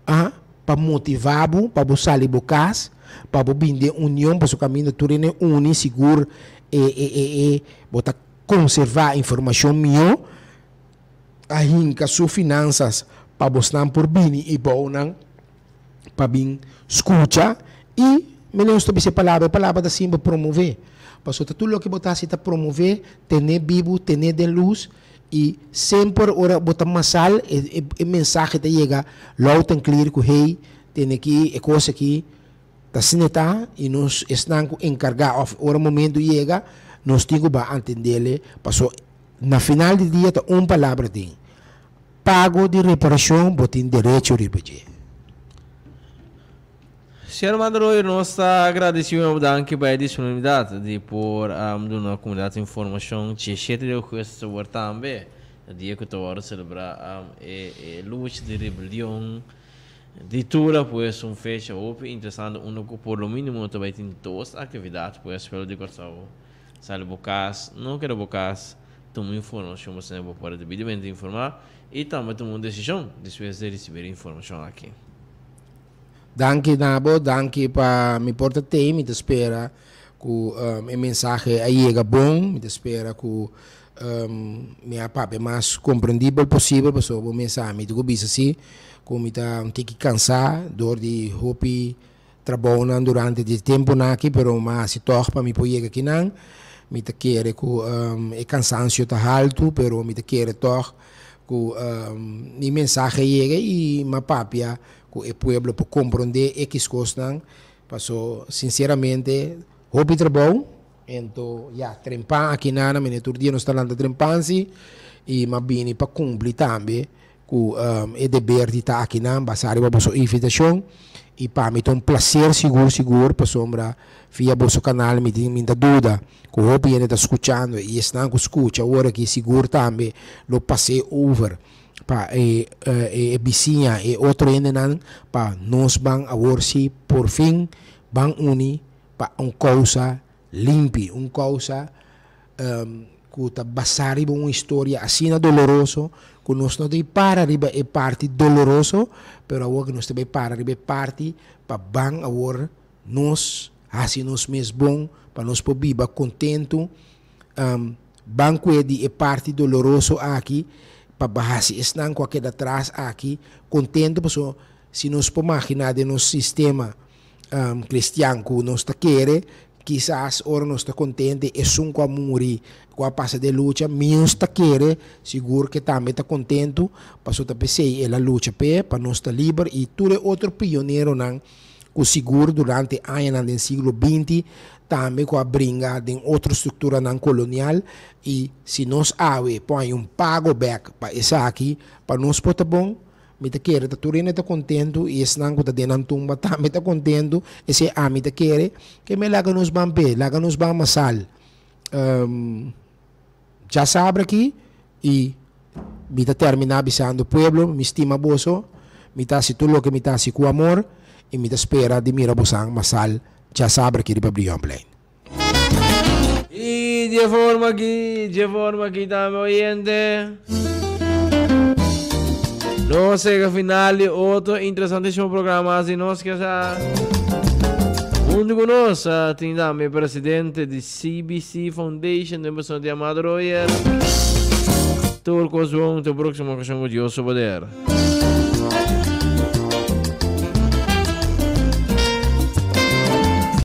A Pa motivá bo pa bo sali bo kas, pa bo bin den union, pasobra kaminda tur hende uni sigur e e e e bo ta konservá informashon mihó. A hinka su finansas pa bosnan por bini i bounan pa bin skucha i mene nos ta bisa e palabra, e palabra ta simpel promové, pasobra tur loke bo ta hasi ta promové, tene bibu, tene den lus. I semper ora bo ta masal e e mensahe ta yega loud and clear ku hey tene aki e kos aki ta asina e ta i nos esnan ku enkargá òf ora momento yega nos tin ku bai atendele paso na final di dia ta un palabra tin pago di reparashon bo tin derecho riba dje. Señor Armando Royer, nos ta agradeci un danki pa e disponibilidad di por duna comunidad informacion diesshete di augustus awor tambe, e dia cu ta worde celebra e lucha di rebelion di Tula, pues un fecha hopi interesante unda cu por lo minimo ta bay tin dos actividad, pues pueblo di Corsou sali bo cas, no keda bo cas, tuma informacion pasobra bo por debidamente informa y tambe tuma un decision despues di ricibi e informacion aki. Danki na bo, danki pa mi por ta tei, mi ta spera ku e mensahe a yega bon, mi ta spera ku mi a papia mas komprendibel posibel pasobra bo mes sa mi ta ku bisa si ku mi ta un tiki kansá dor di hopi trabounan durante di e tempunan aki pero mi a hasi tòg pa mi por yega akinan, mi ta kere ku e kansansio ta haltu pero mi ta kere tòg ku mi mensahe a yega i mi a papia ku e pueblo por komprondé ekis kosnan, paso sinseramente hopi trabou, ento ya trempan aki nana mene tur dia nos ta lanta trempan si i m'a bini pa kumpli tambe ku e deber di ta akinan basá riba boso invitashon i pa mi ta un plaser sigur sigur pasobra via boso kanal mi tin mi ta duda ku hopi hende ta skuchando i esnan ku skucha awor aki sigur tambe lo pas'é over. Pa e e bisiña e otro hendenan pa nos ban awor si por fin ban uni pa un kousa limpi, un kousa ku ta basá riba un historia asina doloroso ku nos no ta bai para riba e parti doloroso pero awor ku nos ta bai para riba e parti pa ban awor nos hasi nos mes bon pa nos por biba kontentu. Ban kue di e parti doloroso aki pa hasi esnan ku a keda tras aki kontentu pasobra si nos por maginá den nos sistema kristian ku nos ta kere. Kisas ora nos ta kontente esun ku a muri, ku a pasa den lucha, mios ta kere sigur ke tambe ta kontentu, pasobra ta p'esei el a lucha p'e, pa nos ta liber i tur e otro pioneronan ku sigur durante añanan den siglo binti tambe ku a bringa den otro strukturanan kolonial i si nos awe por haña un pago bèk pa esaki pa nos por ta bon. Mi ta kere ta tur hende ta kontentu i esnan ku ta den nan tumba tambe ta kontentu. Esei ami ta kere. Ke me laga nos ban p'e, laga nos ban masal. Djasabra aki i mi ta terminá bisando pueblo, mi stima boso, mi ta hasi tur loke mi ta hasi ku amor i mi ta spera di mira bosan masal djasabra aki riba Brionplein. I dje forma aki, dje forma aki tambe oyente. Nos llega final di otro interesantísimo programa así nos ke sa. Junto con nos tin tambe presidente di CBC Foundation den persona di Amado Royer. Tur cos bon, te próxima ocasión cu Dios su poder.